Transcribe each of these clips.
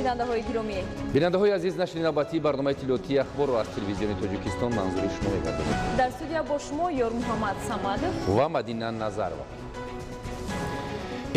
Бинандаҳои гиромӣ. Бинандаҳои азиз, нашри навбатии барномаи иттилоотии «Ахборро аз Телевизиони Тоҷикистон манзури шумо мегардонем. Дар студия бо шумо Ёрмуҳаммад Самадов ва Мадина Назарова.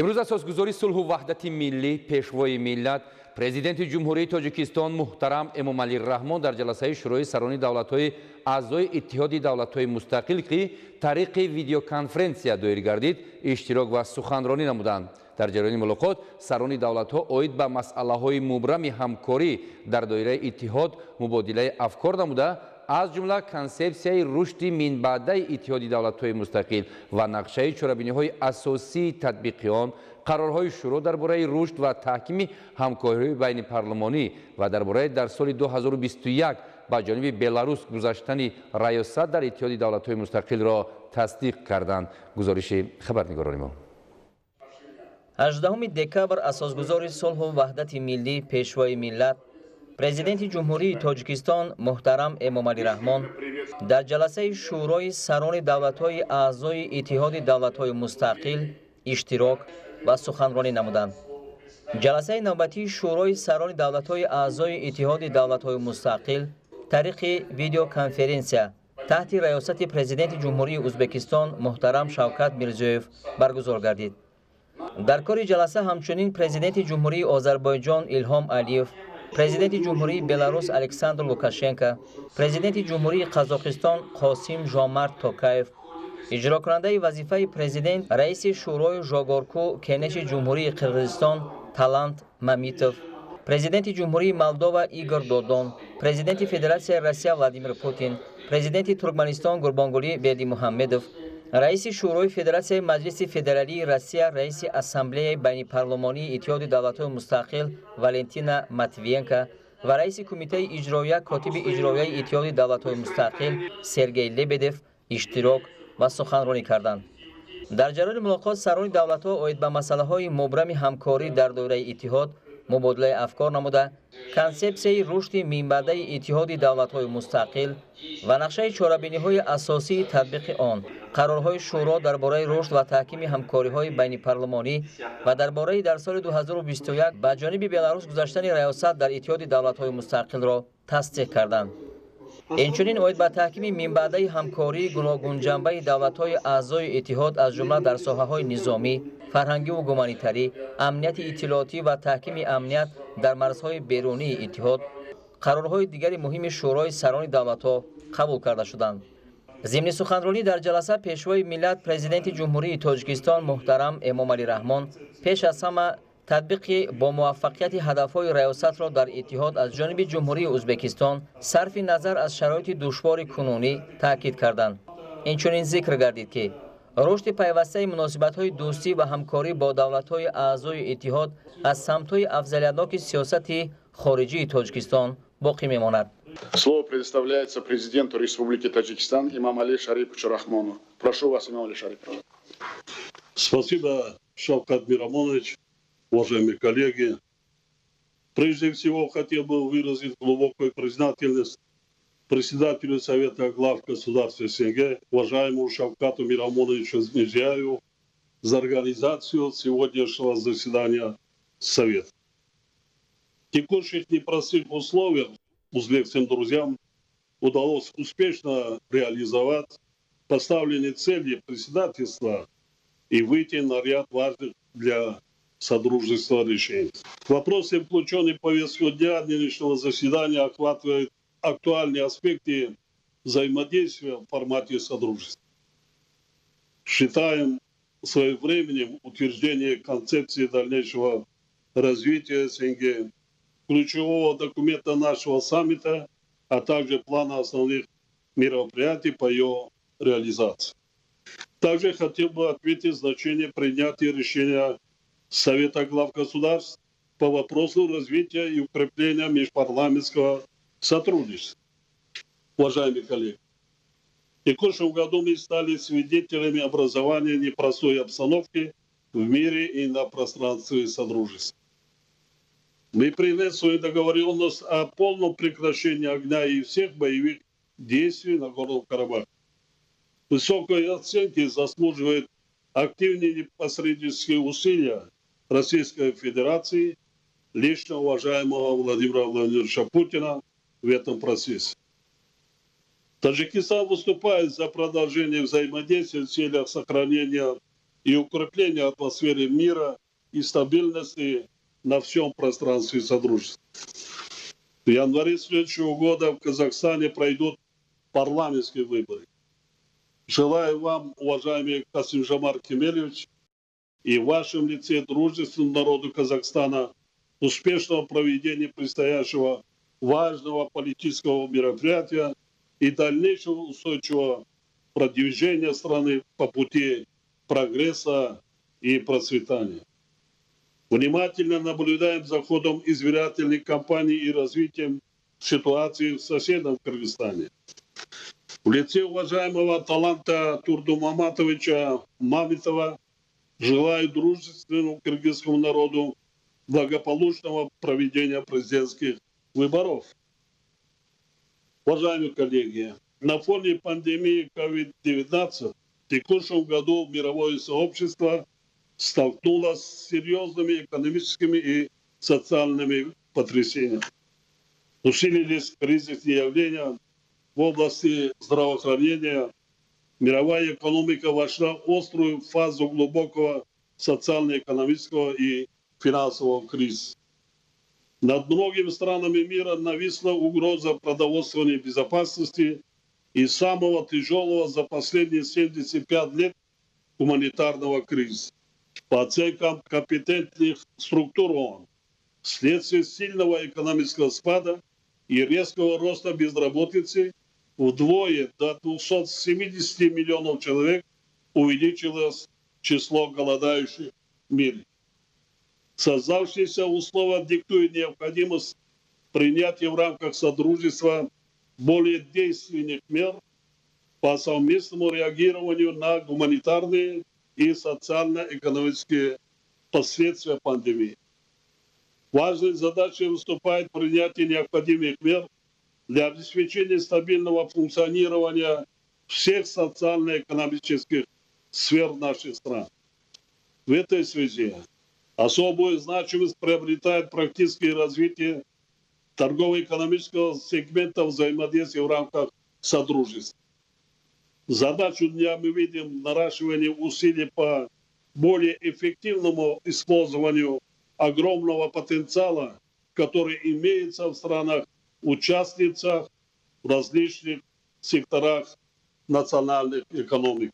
Имрӯз асосгузори сулҳу ваҳдати миллӣ, Пешвои миллат, Президенти Ҷумҳурии Тоҷикистон муҳтарам Эмомалӣ Раҳмон дар ҷаласаи Шӯрои сарони давлатҳои аъзои Иттиҳоди давлатҳои мустақил, ки тариқи видеоконференсия доир гардид, иштирок ва суханронӣ намуданд. Дар ҷараёни мулоқот сарони давлатҳо оид ба масъалаҳои мубрами ҳамкорӣ дар доираи иттиҳод мубодилаи афкор намуда, аз ҷумла консепсияи рушди минбаъдаи Иттиҳоди давлатҳои мустақил ва нақшаи чорабиниҳои асосии татбиқи он, қарорҳои Шӯро дар бораи рушд ва таҳкими ҳамкориҳои байнипарлумонӣ ва дар бораи дар соли 2021 ба ҷониби Беларус гузаштани раёсат дар Иттиҳоди давлатҳои мустақилро тасдиқ карданд. Гузориши хабарнигорони мо. 18 декабр асосгузори сулҳу ваҳдати миллӣ, Пешвои миллат, Президенти Ҷумҳурии Тоҷикистон муҳтарам Эмомалӣ Раҳмон дар ҷаласаи Шӯрои сарони давлатҳои аъзои Иттиҳоди давлатҳои мустақил иштирок ва суханронӣ намуданд. Ҷаласаи навбатии Шӯрои сарони давлатҳои аъзои Иттиҳоди давлатҳои мустақил тариқи видеоконференсия таҳти раёсати Президенти Ҷумҳурии Ӯзбекистон муҳтарам Шавкат Мирзиёев баргузор гардид. Дар кори ҷаласа ҳамчунин Президенти Ҷумҳурии Озарбойҷон Илҳом Алиев, Президенти Ҷумҳурии Беларус Александр Лукашенко, Президенти Ҷумҳурии Қазоқистон Қосим Жомарт Токаев, иҷрокунандаи вазифаи президент, раиси Шӯрои Жогорку Кенеши Ҷумҳурии Қирғизистон Талант Мамитов, Президенти Ҷумҳурии Молдова Игор Додон, Президенти Федератсияи Россия Владимир Путин, Президенти Туркманистон Гурбонгулӣ Бердимуҳаммедов, раиси Шӯрои Федератсияи Маҷлиси Федералии Россия, раиси Ассамблеяи байнипарлумонии Иттиҳоди давлатҳои мустақил Валентина Матвиенко ва раиси Кумитаи иҷроия, котиби иҷроияи Иттиҳоди давлатҳои мустақил Сергей Лебедев иштирок ва суханронӣ карданд. Дар ҷараёни мулоқот сарони давлатҳо оид ба масъалаҳои мубрами ҳамкорӣ дар доираи иттиҳод мубодилаи афкор намуда, консепсияи рушди минбаъдаи Иттиҳоди давлатҳои мустақил ва нақшаи чорабиниҳои асосии татбиқи он, қарорҳои Шӯро дар бораи рушд ва таҳкими ҳамкориҳои байнипарлумонӣ ва дар бораи дар соли 2021 ба ҷониби Беларус гузаштани раёсат дар Иттиҳоди давлатҳои мустақилро тасдиқ карданд. Инчунин оид ба таҳкими минбаъдаи ҳамкории гуногунҷанбаи давлатҳои аъзои иттиҳод, аз ҷумла дар соҳаҳои низомӣ, фарҳангиву гуманитарӣ, амнияти иттилоотӣ ва таҳкими амният дар марзҳои берунии иттиҳод қарорҳои дигари муҳими Шӯрои сарони давлатҳо қабул карда шуданд. Зимни суханронӣ дар ҷаласа Пешвои миллат, Президенти Ҷумҳурии Тоҷикистон муҳтарам Эмомалӣ Раҳмон пеш аз ҳама татбиқи бомуваффақияти ҳадафҳои раёсатро дар иттиҳод аз ҷониби Ҷумҳурии Ӯзбекистон сарфи назар аз шароити душвори кунунӣ таъкид карданд. Инчунин зикр гардид, ки рушди пайвастаи муносибатҳои дӯстӣ ва ҳамкорӣ бо давлатҳои аъзои иттиҳод аз самтҳои афзалиятноки сиёсати хориҷии Тоҷикистон боқӣ мемонад. Слово предоставляется президенту Республики Таджикистан Имомали Шариповичу Рахмону. Прошу вас, Имомали Шарипович. Спасибо, Шавкат Миромонович, уважаемые коллеги. Прежде всего, хотел бы выразить глубокую признательность председателю Совета глав государств СНГ, уважаемому Шавкату Миромоновичу Мирзиёеву, за организацию сегодняшнего заседания Совета. В текущих непростых условиях узбекским друзьям удалось успешно реализовать поставленные цели председательства и выйти на ряд важных для Содружества решений. Вопросы, включенные в повестку дня нынешнего заседания, охватывают актуальные аспекты взаимодействия в формате Содружества. Считаем своевременным утверждение концепции дальнейшего развития СНГ, ключевого документа нашего саммита, а также плана основных мероприятий по ее реализации. Также хотел бы отметить значение принятия решения Совета глав государств по вопросу развития и укрепления межпарламентского сотрудничества. Уважаемые коллеги, в текущем году мы стали свидетелями образования непростой обстановки в мире и на пространстве Содружества. Мы приветствуем договоренность о полном прекращении огня и всех боевых действий в Нагорном Карабахе. Высокой оценки заслуживает активные посреднические усилия Российской Федерации. лично уважаемого Владимира Владимировича Путина в этом процессе. Таджикистан выступает за продолжение взаимодействия в целях сохранения и укрепления атмосферы мира и стабильности на всем пространстве Содружества. В январе следующего года в Казахстане пройдут парламентские выборы. Желаю вам, уважаемый Касым-Жомарт Кемелевич, и в вашем лице дружественному народу Казахстана успешного проведения предстоящего важного политического мероприятия и дальнейшего устойчивого продвижения страны по пути прогресса и процветания. Внимательно наблюдаем за ходом избирательной кампании и развитием ситуации в соседнем Кыргызстане. В лице уважаемого Таланта Турдумаматовича Мамитова желаю дружественному кыргызскому народу благополучного проведения президентских выборов. Уважаемые коллеги, на фоне пандемии COVID-19 в текущем году мировое сообщество столкнулось с серьезными экономическими и социальными потрясениями. Усилились кризисные явления в области здравоохранения. Мировая экономика вошла в острую фазу глубокого социально-экономического и финансового кризиса. Над многими странами мира нависла угроза продовольственной безопасности и самого тяжелого за последние 75 лет гуманитарного кризиса. По оценкам компетентных структур ООН, вследствие сильного экономического спада и резкого роста безработицы вдвое, до 270 миллионов человек, увеличилось число голодающих в мире. Создавшиеся условия диктуют необходимость принятия в рамках Содружества более действенных мер по совместному реагированию на гуманитарные и социально-экономические последствия пандемии. Важной задачей выступает принятие необходимых мер для обеспечения стабильного функционирования всех социально-экономических сфер наших стран. В этой связи особую значимость приобретает практическое развитие торгово-экономического сегмента взаимодействия в рамках Содружества. Задачу дня мы видим наращивание усилий по более эффективному использованию огромного потенциала, который имеется в странах-участницах в различных секторах национальных экономик.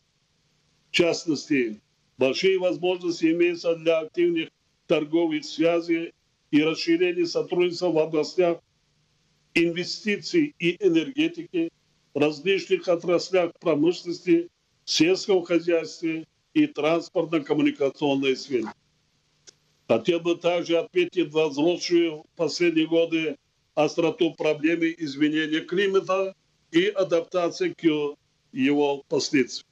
В частности, большие возможности имеются для активных торговых связей и расширения сотрудничества в областях инвестиций и энергетики, различных отраслях промышленности, сельского хозяйства и транспортно-коммуникационной сфере. Хотел бы также отметить возросшую в последние годы остроту проблемы изменения климата и адаптации к его последствиям.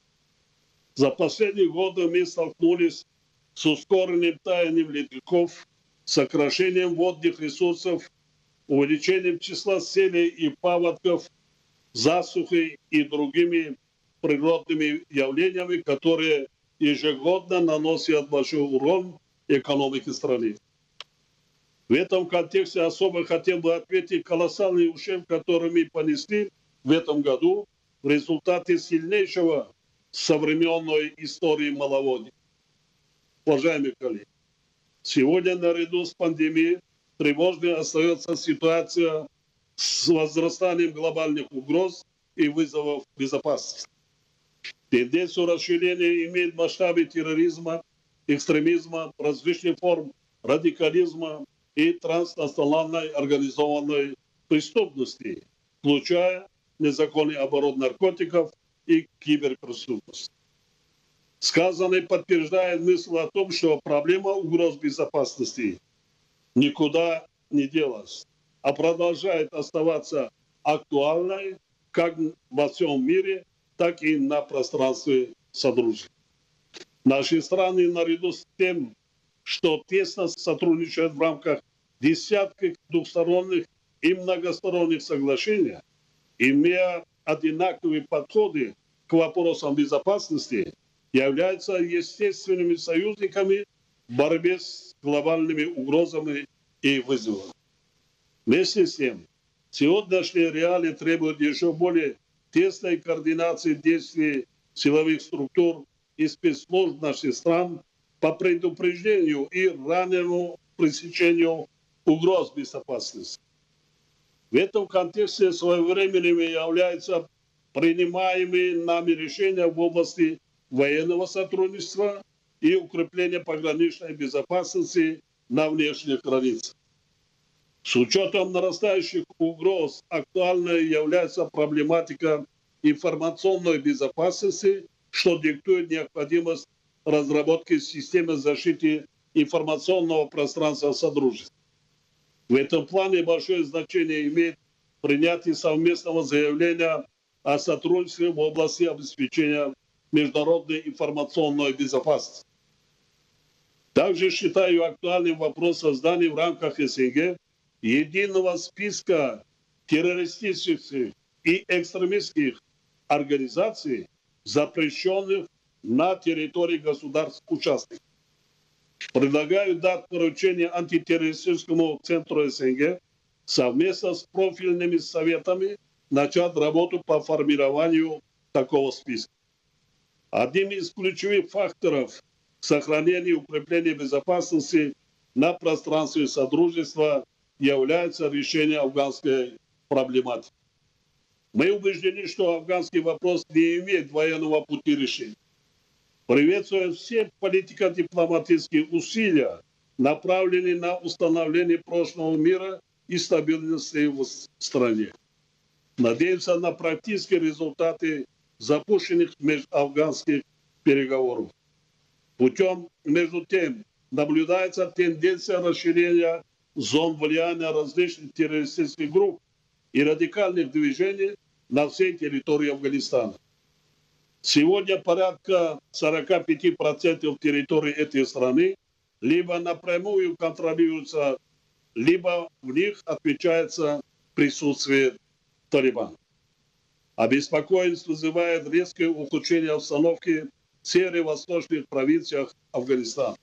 За последние годы мы столкнулись с ускоренным таянием ледников, сокращением водных ресурсов, увеличением числа селей и паводков, засухой и другими природными явлениями, которые ежегодно наносят большой урон экономике страны. В этом контексте особо хотел бы отметить колоссальный ущерб, который мы понесли в этом году в результате сильнейшего современной истории маловодья. Уважаемые коллеги, сегодня наряду с пандемией тревожной остается ситуация с возрастанием глобальных угроз и вызовов безопасности. Тенденцию расширения имеет масштабы терроризма, экстремизма, различных форм радикализма и транснациональной организованной преступности, включая незаконный оборот наркотиков и киберпреступность. Сказанное подтверждает мысль о том, что проблема угроз безопасности никуда не делась, а продолжает оставаться актуальной как во всем мире, так и на пространстве Содружества. Наши страны, наряду с тем, что тесно сотрудничают в рамках десятков двухсторонних и многосторонних соглашений, имея одинаковые подходы к вопросам безопасности, являются естественными союзниками в борьбе с глобальными угрозами и вызовам. Вместе с тем, сегодняшние реалии требуют еще более тесной координации действий силовых структур и спецслужб наших стран по предупреждению и раннему пресечению угроз безопасности. В этом контексте своевременными являются принимаемые нами решения в области военного сотрудничества и укрепления пограничной безопасности на внешних границах. С учетом нарастающих угроз актуальной является проблематика информационной безопасности, что диктует необходимость разработки системы защиты информационного пространства Содружества. В этом плане большое значение имеет принятие совместного заявления о сотрудничестве в области обеспечения международной информационной безопасности. Также считаю актуальным вопрос создания в рамках СНГ единого списка террористических и экстремистских организаций, запрещенных на территории государств-участников. Предлагаю дать поручение антитеррористическому центру СНГ совместно с профильными советами начать работу по формированию такого списка. Одним из ключевых факторов сохранения и укрепления безопасности на пространстве Содружества является решение афганской проблематики. Мы убеждены, что афганский вопрос не имеет военного пути решения. Приветствуем все политико-дипломатические усилия, направленные на установление прочного мира и стабильности в стране. Надеемся на практические результаты запущенных межафганских переговоров. Путем, между тем, наблюдается тенденция расширения зон влияния различных террористических групп и радикальных движений на всей территории Афганистана. Сегодня порядка 45% территории этой страны либо напрямую контролируются, либо в них отмечается присутствие Талибана. Обеспокоенность вызывает резкое ухудшение обстановки в северо-восточных провинциях Афганистана.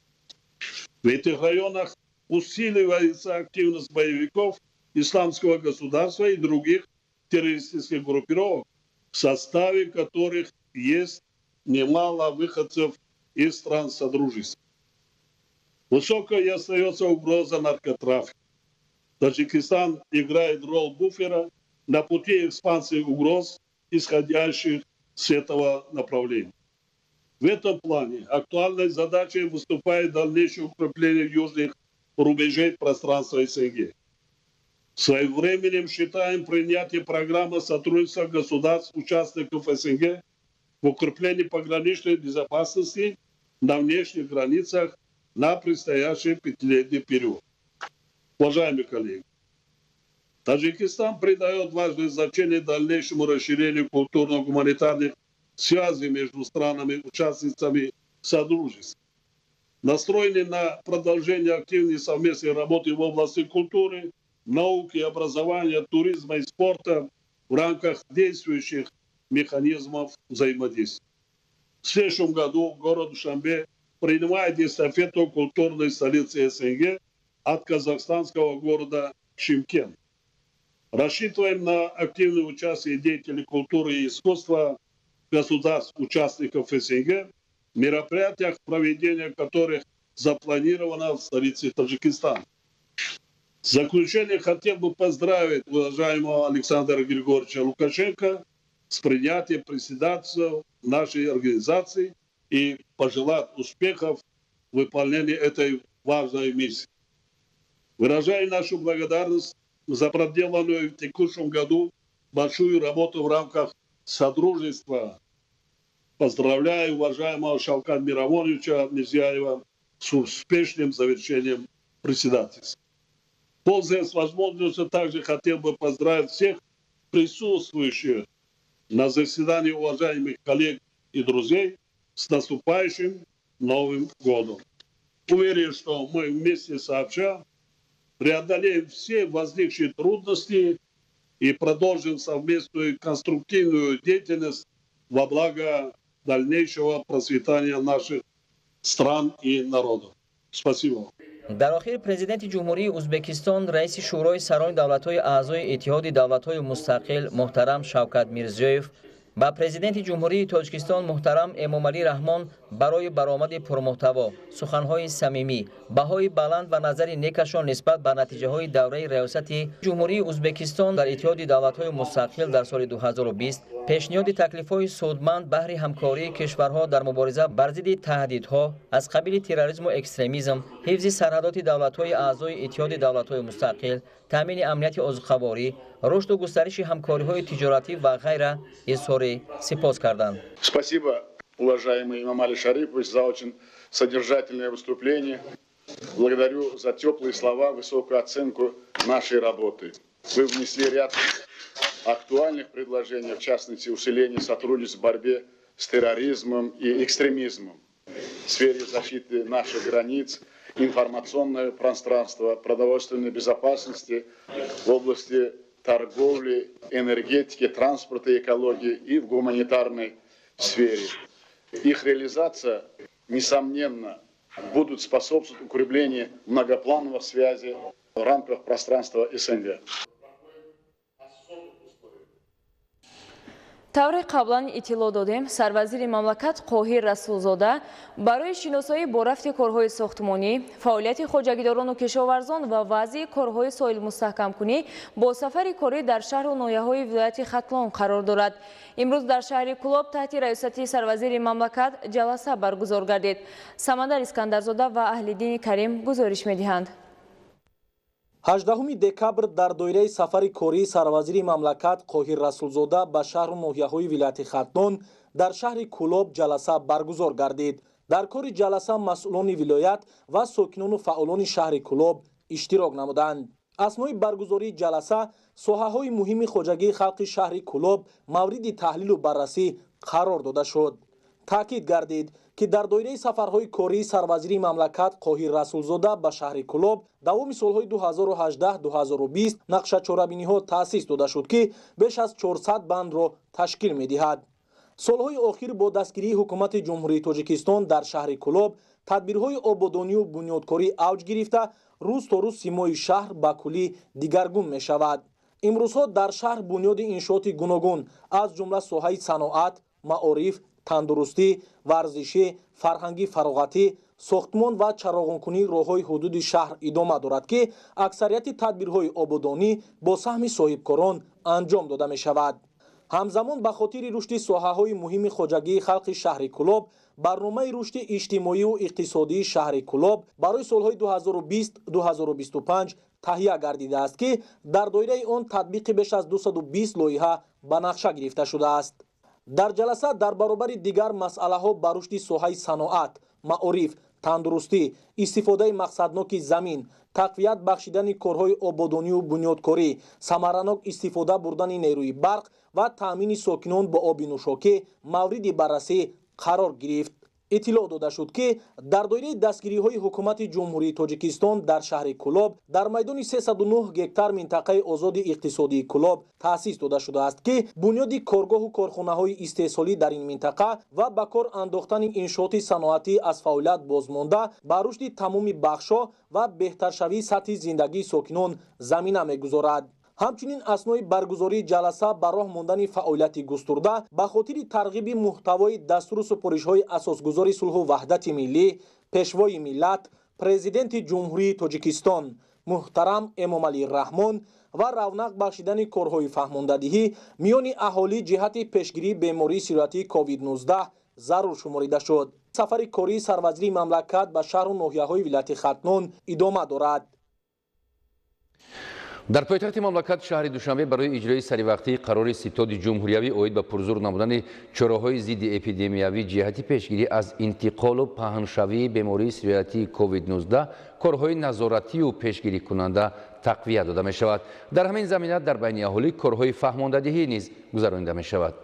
В этих районах усиливается активность боевиков Исламского государства и других террористических группировок, в составе которых есть немало выходцев из стран Содружества. Высокой остается угроза наркотрафика. Таджикистан играет роль буфера на пути экспансии угроз, исходящих с этого направления. В этом плане актуальной задачей выступает дальнейшее укрепление южных рубежей пространства СНГ. Своевременным считаем принятие программы сотрудничества государств, участников СНГ в укреплении пограничной безопасности на внешних границах на предстоящий пятилетний период. Уважаемые коллеги, Таджикистан придает важное значение дальнейшему расширению культурно-гуманитарных связей между странами-участницами Содружества. Настроены на продолжение активной совместной работы в области культуры, науки, образования, туризма и спорта в рамках действующих механизмов взаимодействия. В следующем году город Душанбе принимает эстафету культурной столицы СНГ от казахстанского города Шымкент. Рассчитываем на активное участие деятелей культуры и искусства государств-участников СНГ в мероприятиях, проведение которых запланировано в столице Таджикистана. В заключение хотел бы поздравить уважаемого Александра Григорьевича Лукашенко с принятием председательства нашей организации и пожелать успехов в выполнении этой важной миссии. Выражаю нашу благодарность за проделанную в текущем году большую работу в рамках Содружества. Поздравляю уважаемого Шавката Миромоновича Мирзиёева с успешным завершением председательства. Пользуясь возможностью, также хотел бы поздравить всех присутствующих на заседании уважаемых коллег и друзей с наступающим Новым годом. Уверен, что мы вместе сообща преодолеем все возникшие трудности и продолжим совместную конструктивную деятельность во благо дальнейшего процветания наших стран и народов. Спасибо. Дар охир Президенти Ҷумҳурии Ӯзбекистон, раиси Шӯрои сарони давлатҳои аъзои Иттиҳоди давлатҳои мустақил муҳтарам Шавкат Мирзиёев ба Президенти Ҷумҳурии Тоҷикистон муҳтарам Эмомалӣ Раҳмон барои баромади пурмуҳтаво, суханҳои самимӣ, баҳои баланд ва назари некашон нисбат ба натиҷаҳои давраи раёсати Ҷумҳурии Ӯзбекистон дар Иттиҳоди давлатҳои мустақил дар соли 2020, пешниҳоди таклифҳои судманд баҳри ҳамкории кишварҳо дар мубориза бар зидди таҳдидҳо аз қабили терроризму экстремизм, ҳифзи сарҳадоти давлатҳои аъзои Иттиҳоди давлатҳои мустақил, таъмини амнияти озуқаворӣ, рушду густариши ҳамкориҳои тиҷоратӣ ва ғайра изҳори сипос карданд. Спасибо, уважаемый Эмомали Шарипович, за очень содержательное выступление. Благодарю за теплые слова, высокую оценку нашей работы. Вы внесли ряд актуальных предложений, в частности, усиление сотрудничества в борьбе с терроризмом и экстремизмом в сфере защиты наших границ, информационного пространства, продовольственной безопасности, в области торговли, энергетики, транспорта и экологии и в гуманитарной сфере. Их реализация, несомненно, будут способствовать укреплению многоплановых связей в рамках пространства СНГ. Тавре қаблан иттилоъ додем, сарвазири мамлакат Қоҳир Расулзода барои шиносоӣ бо рафти корҳои сохтмонӣ, фаъолияти хоҷагидорону кишоварзон ва вазъи корҳои соҳилмустаҳкамкунӣ бо сафари корӣ дар шаҳру ноҳияҳои вилояти Хатлон қарор дорад. Имрӯз дар шаҳри Кӯлоб таҳти раёсати сарвазири мамлакат ҷаласа баргузор гардид. Самандар Искандарзода ва Аҳлиддини Карим гузориш медиҳанд. 18 декабр дар доираи сафари кории сарвазири мамлакат Қоҳир Расулзода ба шаҳру ноҳияҳои вилояти Хатлон дар шаҳри Кӯлоб ҷаласа баргузор гардид. Дар кори ҷаласа масъулони вилоят ва сокинону фаъолони шаҳри Кӯлоб иштирок намуданд. Аснои баргузории ҷаласа соҳаҳои муҳими хоҷагии халқи шаҳри Кӯлоб мавриди таҳлилу баррасӣ қарор дода шуд. Таъкид гардид, ки дар доираи сафарҳои кории сарвазири мамлакат Қоҳир Расулзода ба шаҳри Кӯлоб давоми солҳои 2018-2020 нақшачорабиниҳо таъсис дода шуд, ки беш аз 400 бандро ташкил медиҳад. Солҳои охир бо дастгирии ҳукумати Ҷумҳурии Тоҷикистон дар шаҳри Кӯлоб тадбирҳои ободонию бунёдкорӣ авҷ гирифта, рӯз то рӯз симои шаҳр ба куллӣ дигаргун мешавад. Имрӯзҳо дар шаҳр бунёди иншооти гуногун, аз ҷумла соҳаи саноат, маориф, тандурустӣ, варзишӣ, фарҳангӣ, фароғатӣ, сохтмон ва чароғонкунии роҳҳои ҳудуди шаҳр идома дорад, ки аксарияти тадбирҳои ободонӣ бо саҳми соҳибкорон анҷом дода мешавад. Ҳамзамон ба хотири рушди соҳаҳои муҳими хоҷагии халқи шаҳри Кӯлоб барномаи рушди иҷтимоию иқтисодии шаҳри Кӯлоб барои солҳои 2020-2025 таҳия гардидааст, ки дар доираи он татбиқи беш аз 220 лоиҳа ба нақша гирифта шудааст. Дар ҷаласа дар баробари дигар масъалаҳо ба рушди соҳаи саноат, маориф, тандурустӣ, истифодаи мақсадноки замин, тақвият бахшидани корҳои ободонию бунёдкорӣ, самаранок истифода бурдани нерӯи барқ ва таъмини сокинон бо оби нӯшокӣ мавриди баррасӣ қарор гирифт. Иттилоъ дода шуд, ки дар доираи дастгириҳои ҳукумати Ҷумҳурии Тоҷикистон дар шаҳри Кӯлоб дар майдони 309 гектар минтақаи озоди иқтисодии Кӯлоб таъсис дода шудааст, ки бунёди коргоҳу корхонаҳои истеҳсолӣ дар ин минтақа ва ба кор андохтани иншооти саноатӣ аз фаъолият бозмонда ба рушди тамоми бахшҳо ва беҳтаршавии сатҳи зиндагии сокинон замина мегузорад. Ҳамчунин аснои баргузории ҷаласа ба роҳ мондани фаъолияти густурда ба хотири тарғиби муҳтавои дастуру супоришҳои асосгузори сулҳу ваҳдати миллӣ, пешвои миллат, Президенти Ҷумҳурии Тоҷикистон муҳтарам Эмомалӣ Раҳмон ва равнақ бахшидани корҳои фаҳмондадиҳӣ миёни аҳолӣ ҷиҳати пешгирии бемории сироятии COVID-19 зарур шуморида шуд. Сафари кории сарвазири мамлакат ба шаҳру ноҳияҳои вилояти Хатлон идома дорад. Дар пойтахти мамлакат шаҳри Душанбе барои иҷрои саривақтии қарори ситоди ҷумҳуриявӣ оид ба пурзур намудани чораҳои зидди эпидемиявӣ ҷиҳати пешгирӣ аз интиқолу паҳншавии бемории сироятии COVID-19 корҳои назоратию пешгирикунанда тақвият дода мешавад. Дар ҳамин замина дар байни аҳолӣ корҳои фаҳмондадиҳӣ низ гузаронида мешавад.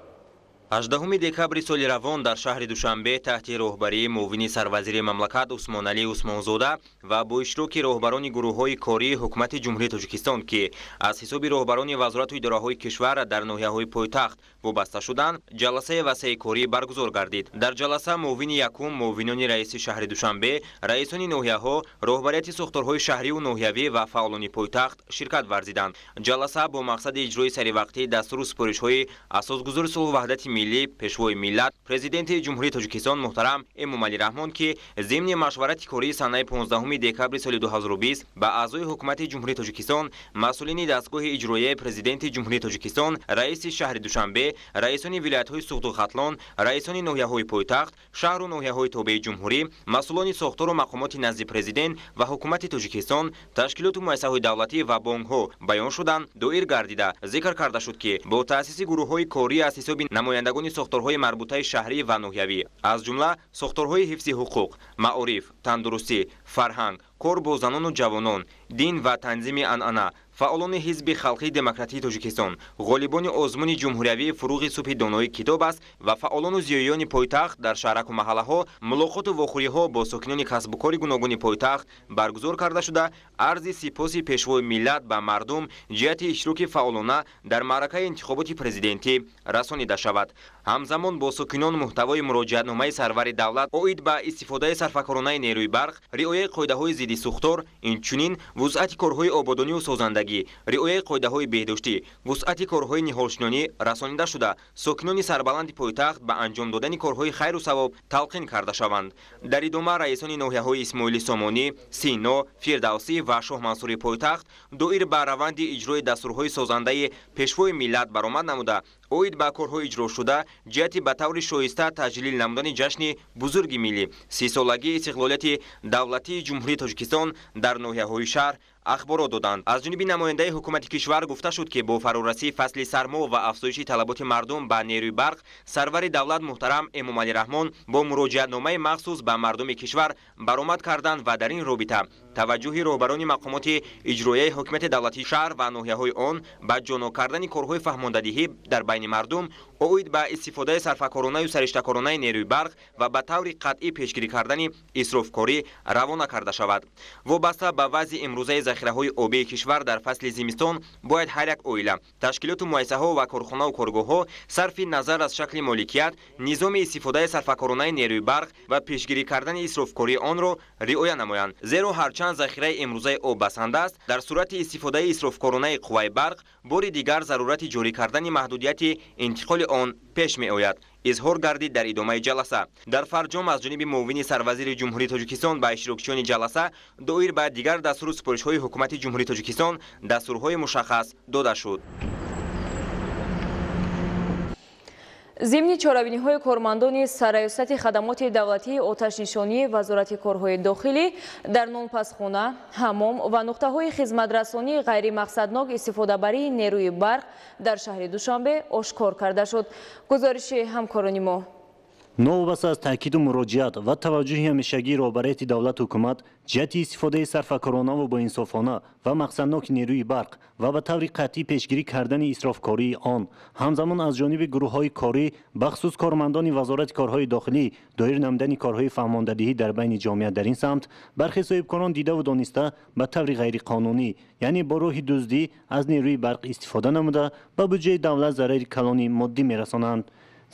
18 декабри соли равон дар шаҳри Душанбе таҳти роҳбарии муовини сарвазири мамлакат Усмоналӣ Усмонзода ва бо иштироки роҳбарони гурӯҳҳои кории ҳукумати Ҷумҳурии Тоҷикистон, ки аз ҳисоби роҳбарони вазорату идораҳои кишвар дар ноҳияҳои пойтахт вобаста шуданд, ҷаласаи васеи корӣ баргузор гардид. Дар ҷаласа муовини якум, муовинони раиси шаҳри Душанбе, раисони ноҳияҳо, роҳбарияти сохторҳои шаҳриву ноҳиявӣ ва фаъолони пойтахт ширкат варзиданд. Ҷаласа бо мақсади иҷрои саривақтии дастуру супоришҳои асосгузори сулҳу ваҳдати миллӣ, Пешвои миллат, Президенти Ҷумҳурии Тоҷикистон муҳтарам Эмомалӣ Раҳмон, ки зимни машварати кории санаи 15 декабри соли 2020 ба аъзои ҳукумати Ҷумҳурии Тоҷикистон, масъулини дастгоҳи иҷроияи Президенти Ҷумҳурии Тоҷикистон, раиси шаҳри Душанбе, раисони вилоятҳои Суғду Хатлон, раисони ноҳияҳои пойтахт, шаҳру ноҳияҳои тобеи ҷумҳурӣ, масъулони сохтору мақомоти назди Президент ва ҳукумати Тоҷикистон, ташкилоту муассисаҳои давлатӣ ва бонкҳо баён шуданд, доир гардида зикр карда шуд, ки бо таъсиси гурӯҳҳои корӣ аз ҳисоби намояндагони сохторҳои марбутаи шаҳрӣ ва ноҳиявӣ, аз ҷумла сохторҳои ҳифзи ҳуқуқ, маориф, тандурустӣ, фарҳанг, кор бо занону ҷавонон, дин ва танзими анъана, фаъолони Ҳизби Халқии Демократии Тоҷикистон, ғолибони озмуни ҷумҳуриявии «Фуруғи субҳи донои китоб аст» ва фаъолону зиёиёни пойтахт дар шаҳраку маҳаллаҳо мулоқоту вохӯриҳо бо сокинони касбу кори гуногуни пойтахт баргузор карда шуда, арзи сипоси Пешвои миллат ба мардум ҷиҳати иштироки фаъолона дар маъракаи интихоботи президентӣ расонида шавад. Ҳамзамон бо сокинон муҳтавои муроҷиатномаи сарвари давлат оид ба истифодаи сарфакоронаи нерӯи барқ, риояи қоидаҳои зидди сӯхтор, инчунин вусъати корҳои ободонию созандагӣ, риояи қоидаҳои беҳдоштӣ, вусъати корҳои ниҳолшинонӣ расонида шуда, сокинони сарбаланди пойтахт ба анҷом додани корҳои хайру савоб талқин карда шаванд. Дар идома раисони ноҳияҳои Исмоили Сомонӣ, Сино, Фирдавсӣ ва Шоҳмансури пойтахт доир ба раванди иҷрои дастурҳои созандаи Пешвои миллат баромад намуда, оид ба корҳои иҷрошуда ҷиҳати ба таври шоиста таҷлил намудани ҷашни бузурги миллӣ, 30-солагии истиқлолияти давлатии Ҷумҳурии Тоҷикистон дар ноҳияҳои шаҳр ахборот доданд. Аз ҷониби намояндаи ҳукумати кишвар гуфта шуд, ки бо фарорасии фасли сармо ва афзоиши талаботи мардум ба нерӯи барқ, сарвари давлат муҳтарам Эмомалӣ Раҳмон бо муроҷиатномаи махсус ба мардуми кишвар баромад карданд ва дар ин робита таваҷҷӯҳи роҳбарони мақомоти иҷроияи ҳокимияти давлатии шаҳр ва ноҳияҳои он ба ҷоно кардани корҳои фаҳмондадиҳӣ дар байни мардум оид ба истифодаи сарфакоронаю сариштакоронаи нерӯи барқ ва ба таври қатъӣ пешгирӣ кардани исрофкорӣ равона карда шавад. Вобаста ба вазъи имрӯзаи захираҳои обии кишвар дар фасли зимистон бояд ҳар як оила, ташкилоту муассисаҳо ва корхонаву коргоҳҳо сарфи назар аз шакли моликият низоми истифодаи сарфакоронаи нерӯи барқ ва пешгирӣ кардани исрофкории онро риоя намоянд. Зеро ҳарчанд захираи имрӯзаи об басанда аст, дар сурати истифодаи исрофкоронаи қувваи барқ бори дигар зарурати ҷорӣ кардани маҳдудияти интиқоли он пеш меояд, изҳор гардид дар идомаи ҷаласа. Дар фарҷом аз ҷониби муовини сарвазири Ҷумҳурии Тоҷикистон ба иштирокчиёни ҷаласа доир ба дигар дастуру супоришҳои ҳукумати Ҷумҳурии Тоҷикистон дастурҳои мушаххас дода шуд. Зимни чорабиниҳои кормандони Сарраёсати хадамоти давлатии оташнишонии Вазорати корҳои дохилӣ дар нонпазхона, ҳаммом ва нуқтаҳои хизматрасонии ғайримақсаднок истифодабарии нерӯи барқ дар шаҳри Душанбе ошкор карда шуд. Гузориши ҳамкорони мо. Новобаста аз таъкиду муроҷиат ва таваҷҷӯҳи ҳамешагии роҳбарияти давлату ҳукумат ҷиҳати истифодаи сарфакоронаву боинсофона ва мақсадноки нерӯи барқ ва ба таври қатъӣ пешгирӣ кардани исрофкории он, ҳамзамон аз ҷониби гурӯҳҳои корӣ, бахусус кормандони Вазорати корҳои дохилӣ доир намудани корҳои фаҳмондадиҳӣ дар байни ҷомеа дар ин самт, бархе соҳибкорон дидаву дониста ба таври ғайриқонунӣ, яъне бо роҳи дуздӣ аз нерӯи барқ истифода намуда, ба буҷаи давлат зарари калони моддӣ мерасонанд.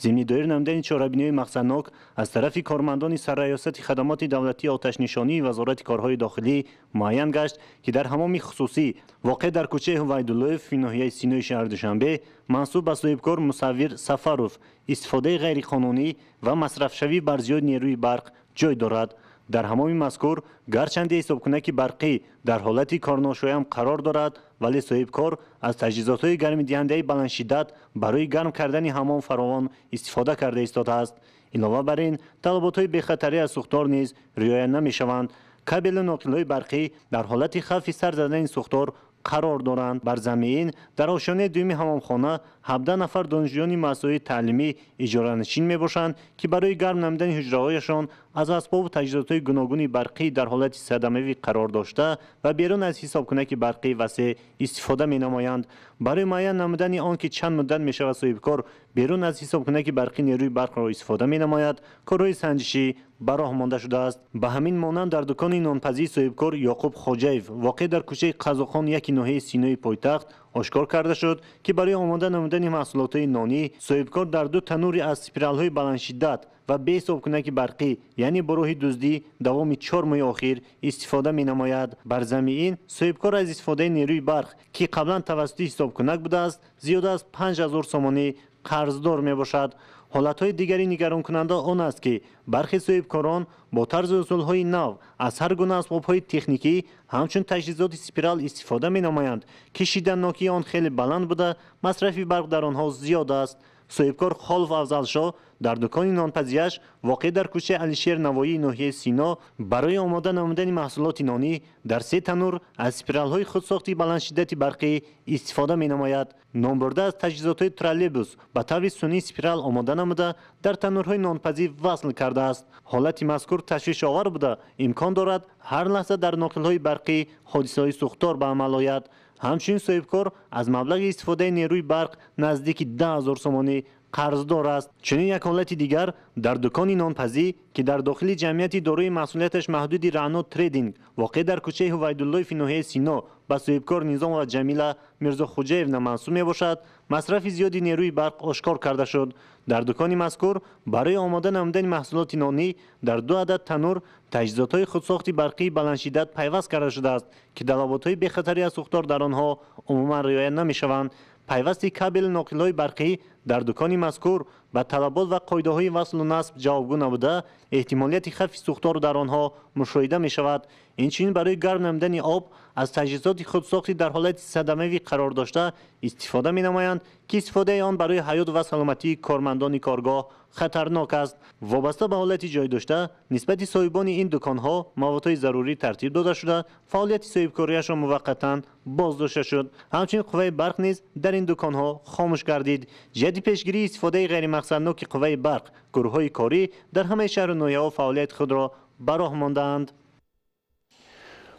Зимни доир намудани чорабиниҳои мақсаднок аз тарафи кормандони Сарраёсати хадамоти давлатии оташнишонии Вазорати корҳои дохилӣ муайян гашт, ки дар ҳамоми хусусӣ воқеъ дар кӯчаи Ҳувайдуллоев ноҳияи Синои шаҳри Душанбе мансуб ба соҳибкор Мусаввир Сафаров истифодаи ғайриқонунӣ ва масрафшавӣ бар зиёди нерӯи барқ ҷой дорад. Дар ҳамоми мазкур гарчанде ҳисобкунаки барқӣ дар ҳолати корношоям қарор дорад, вале соҳибкор аз таҷҳизотҳои гармидиҳандаи баландшиддат барои гарм кардани ҳамом фаровон истифода карда истодааст. Илова бар ин, талаботҳои бехатарӣ аз сӯхтор низ риоя намешаванд. Кабелу ноқилҳои барқӣ дар ҳолати хавфи сар задани сӯхтор қарор доранд. Бар замми ин, дар ошёнаи дуюми ҳамомхона 17 нафар донишҷӯёни муассисаҳои таълимӣ иҷоранишин мебошанд, ки барои гарм намудани ҳуҷраҳояшон аз асбобу таҷҳизотҳои гуногуни барқӣ дар ҳолати садамавӣ қарор дошта ва берун аз ҳисобкунаки барқӣ васеъ истифода менамоянд. Барои муайян намудани он ки чанд муддат мешавад соҳибкор берун аз ҳисобкунаки барқӣ нерӯи барқро истифода менамояд, корҳои санҷишӣ ба роҳ монда шудааст. Ба ҳамин монанд дар дукони нонпазии соҳибкор Ёқуб Хоҷаев воқеъ дар кӯчаи Қазоқхон яки ноҳияи Синои пойтахт ошкор карда шуд, ки барои омода намудани маҳсулотҳои нонӣ соҳибкор дар ду танури аз спиралҳои баландшиддат ва беҳисобкунаки барқӣ, яъне бо роҳи дуздӣ, давоми 4 моҳи охир истифода менамояд. Бар замми ин соҳибкор аз истифодаи нерӯи барқ, ки қаблан тавассути ҳисобкунак будааст, зиёда аз 5000 сомонӣ қарздор мебошад. Ҳолатҳои дигари нигаронкунанда он аст, ки бархе соҳибкорон бо тарзу усулҳои нав аз ҳар гуна асбобҳои техникӣ ҳамчун таҷҳизоти спирал истифода менамоянд, ки шиддатнокии он хеле баланд буда, масрафи барқ дар онҳо зиёд аст. Соҳибкор Холов Афзалшоҳ дар дукони нонпазияш воқеъ дар кӯчаи Алишер Навоии ноҳияи Сино барои омода намудани маҳсулоти нонӣ дар 3 танур аз спиралҳои худсохти баландшиддати барқӣ истифода менамояд. Номбурда аз таҷҳизотҳои троллейбус ба таври сунъӣ спирал омода намуда дар танурҳои нонпазӣ васл кардааст. Ҳолати мазкур ташвишовар буда, имкон дорад ҳар лаҳза дар ноқилҳои барқӣ ҳодисаҳои сӯхтор ба амал ояд. Ҳамчунин соҳибкор аз маблағи истифодаи нерӯи барқ наздики 10 000 сомонӣ қарздор аст. Чунин як ҳолати дигар дар дукони нонпазӣ, ки дар дохили ҷамъияти дорои масъулияташ маҳдуди Раъно Трейдинг воқеъ дар кӯчаи Ҳувайдуллоеви ноҳияи Сино ба соҳибкор Низомова Ҷамила Мирзохуҷаевна мансуб мебошад, масрафи зиёди нерӯи барқ ошкор карда шуд. Дар дукони мазкур барои омода намудани маҳсулоти нонӣ дар 2 адад танур таҷҳизотҳои худсохти барқии баландшиддат пайваст карда шудааст, ки талаботҳои бехатарӣ аз сӯхтор дар онҳо умуман риоя намешаванд. Пайвасти кабели ноқилҳои барқӣ дар дукони мазкур ба талабот ва қоидаҳои васлу насб ҷавобгӯ набуда, эҳтимолияти хавфи сӯхтор дар онҳо мушоҳида мешавад. Инчунин барои гарм намудани об аз таҷҳизоти худсохти дар ҳолати садамавӣ қарор дошта истифода менамоянд, ки истифодаи он барои ҳаёт ва саломатии кормандони коргоҳ хатарнок аст. Вобаста ба ҳолати ҷой дошта нисбати соҳибони ин дуконҳо маводҳои зарурӣ тартиб дода шуда, фаъолияти соҳибкориашон муваққатан боздошта шуд. Ҳамчунин қувваи барқ низ дар ин дуконҳо хомӯш гардид. Ҷиҳати пешгирии истифодаи ғайримақсадноки қувваи барқ гурӯҳҳои корӣ дар ҳамаи шаҳру ноҳияҳо фаъолияти худро ба роҳ мондаанд.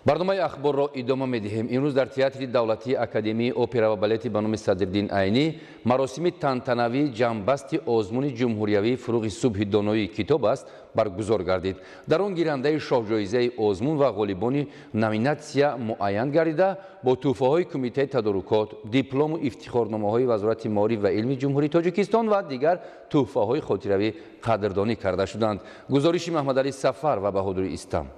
Барномаи ахборро идома медиҳем. Имрӯз дар театри давлатии Академияи опера ва балети ба номи Садриддин Айнӣ маросими тантанавии ҷамъбасти озмуни ҷумҳуриявии «Фурӯғи субҳи доноии китоб аст» баргузор гардид. Дар он гирандаи шоҳҷоизаи озмун ва ғолибони номинатсия муайян гардида, бо тӯҳфаҳои Кумитаи тадорукот, диплому ифтихорномаҳои Вазорати маориф ва илми Ҷумҳурии Тоҷикистон ва дигар тӯҳфаҳои хотиравӣ қадрдонӣ карда шуданд. Гузориши Маҳмадалӣ Сафар ва Баҳодури Истам.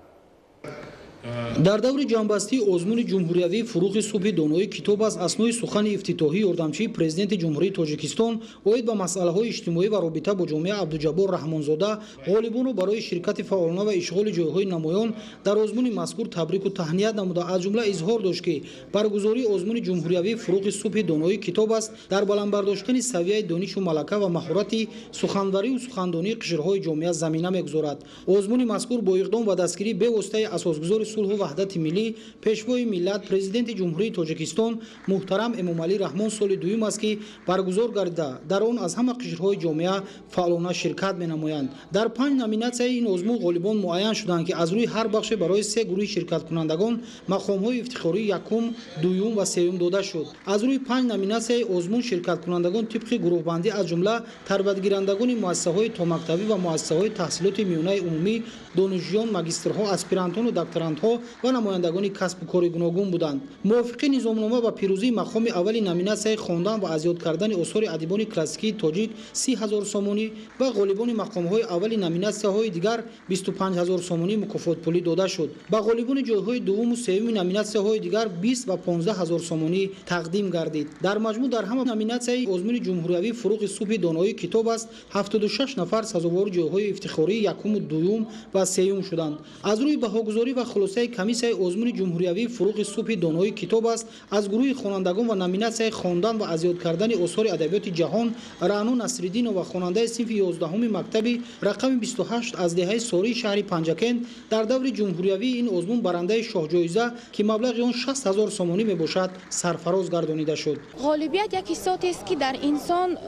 Дар даври ҷамъбастии озмуни ҷумҳуриявии «Фурӯғи субҳи доноии китоб аст» аснои сухани ифтитоҳӣ ёрдамчии Президенти Ҷумҳурии Тоҷикистон оид ба масъалаҳои иҷтимоӣ ва робита бо ҷомеа Абдуҷаббор Раҳмонзода ғолибонро барои ширкати фаъолона ва ишғоли ҷойҳои намоён дар озмуни мазкур табрику таҳният намуда, аз ҷумла изҳор дошт, ки баргузории озмуни ҷумҳуриявии «Фурӯғи субҳи доноии китоб аст» дар баланд бардоштани савияи донишу малака ва маҳорати суханварию сухандонии қишрҳои ҷомеа замина мегузорад. Озмуни мазкур бо иқдом ва дастгирии бевоситаи асосгузори сулҳу ваҳдати миллӣ, Пешвои миллат, Президенти Ҷумҳурии Тоҷикистон муҳтарам Эмомалӣ Раҳмон соли дуюм аст, ки баргузор гардида, дар он аз ҳама қишрҳои ҷомеа фаъолона ширкат менамоянд. Дар панҷ номинатсияи ин озмун ғолибон муайян шуданд, ки аз рӯи ҳар бахше барои се гурӯҳи ширкаткунандагон мақомҳои ифтихории якум, дуюм ва сеюм дода шуд. Аз рӯи панҷ номинатсияи озмун ширкаткунандагон тибқи гурӯҳбандӣ, аз ҷумла тарбиятгирандагони муассисаҳои томактабӣ ва муассисаҳои таҳсилоти миёнаи умумӣ, донишҷӯён, магистрҳо, аспирантону докторантҳо ва намояндагони касбу кори гуногун буданд. Мувофиқи низомнома ба пирӯзии мақоми аввали номинатсияи хондан ва аз ёд кардани осори адибони классикии тоҷик 30 000 сомонӣ ва ғолибони мақомҳои аввали номинатсияҳои дигар 25 000 сомонӣ мукофотпулӣ дода шуд. Ба ғолибони ҷойҳои дуввуму сеюми номинатсияҳои дигар 20 ва 15 000 сомонӣ тақдим гардид. Дар маҷмӯъ дар ҳама номинатсияи озмуни ҷумҳуриявии «Фурӯғи субҳи доноии китоб аст» 76 нафар сазовори ҷойҳои ифтихории якуму, дуюм ва сеюм шуданд. Аз рӯи баҳогузорӣ ва хулосаи бевоситаи комиссияи озмуни ҷумҳуриявии «Фурӯғи субҳи донои китоб аст» аз гурӯҳи хонандагон ва номинатсияи хондан ва аз ёд кардани осори адабиёти ҷаҳон Раъно Насриддинова, хонандаи синфи 11-уми мактаби рақами 28 аз деҳаи Сории шаҳри Панҷакент, дар даври ҷумҳуриявии ин озмун барандаи шоҳҷоиза, ки маблағи он 60 000 сомонӣ мебошад, сарфароз гардонида шуд. Ғолибият як ҳиссотест, ки дар инсон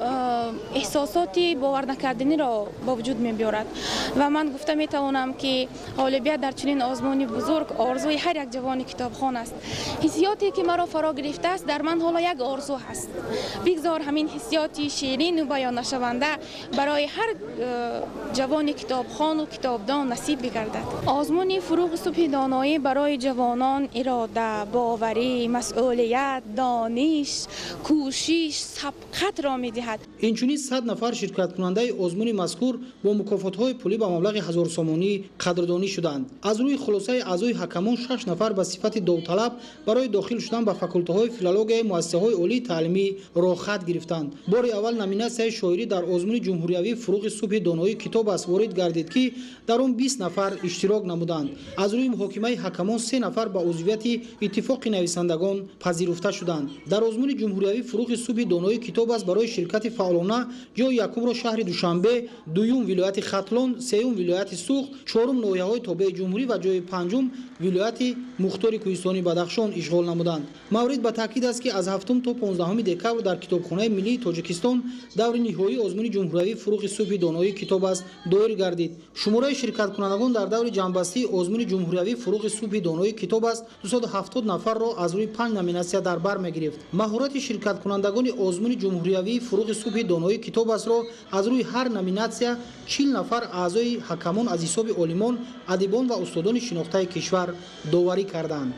эҳсосоти боварнакарданиро ба вуҷуд мебиёрад ва ман гуфта метавонам, ки ғолибият дар чунин озмуни бузург орзуи ҳар як ҷавони китобхон аст. Ҳиссиёте, ки маро фаро гирифтааст, дар ман ҳоло як орзу ҳаст. Бигзор ҳамин ҳиссиёти ширину баённашаванда барои ҳар ҷавони китобхону китобдон насиб бигардад. Озмуни «Фурӯғи субҳи доноӣ» барои ҷавонон ирода, боварӣ, масъулият, дониш, кӯшиш, сабқатро медиҳад. Инчунин 100 нафар ширкаткунандаи озмуни мазкур бо мукофотҳои пулӣ ба маблағи 1000 сомонӣ қадрдонӣ шуданд. Аз рӯи хулосаи аъзои ҳакамон 6 нафар ба сифати довталаб барои дохил шудан ба факултаҳои филологияи муассисаҳои олии таълимӣ роҳхат гирифтанд. Бори аввал номинатсияи шоирӣ дар озмуни ҷумҳуриявии «Фурӯғи субҳи доноии китоб аст» ворид гардид, ки дар он 20 нафар иштирок намуданд. Аз рӯи муҳокимаи ҳакамон 3 нафар ба узвияти Иттифоқи нависандагон пазируфта шуданд. Дар озмуни ҷумҳуриявии «Фурӯғи субҳи доноии китоб аст» барои ширкати фаъолона ҷои якумро шаҳри Душанбе, дуюм вилояти Хатлон, сеюм вилояти Суғд, чорум ноҳияҳои тобеи ҷумҳурӣ ва ҷои панҷум вилояти Мухтори Кӯҳистони Бадахшон ишғол намуданд. Маврид ба таъкид аст, ки аз 7 то 15 декабр дар Китобхонаи миллии Тоҷикистон даври ниҳоии озмуни ҷумҳуриявии «Фурӯғи субҳи доноии китоб аст» доир гардид. Шумораи ширкаткунандагон дар даври ҷамъбастии озмуни ҷумҳуриявии «Фурӯғи субҳи доноии китоб аст» 270 нафарро аз рӯи 5 номинатсия дар бар мегирифт. Маҳорати ширкаткунандагони озмуни ҷумҳуриявии «Фурӯғи субҳи доноии китоб астро аз рӯи ҳар номинатсия 40 нафар аъзои ҳакамон аз ҳисоби олимон, адибон ва устодони шинохтаи кишвар доварӣ карданд.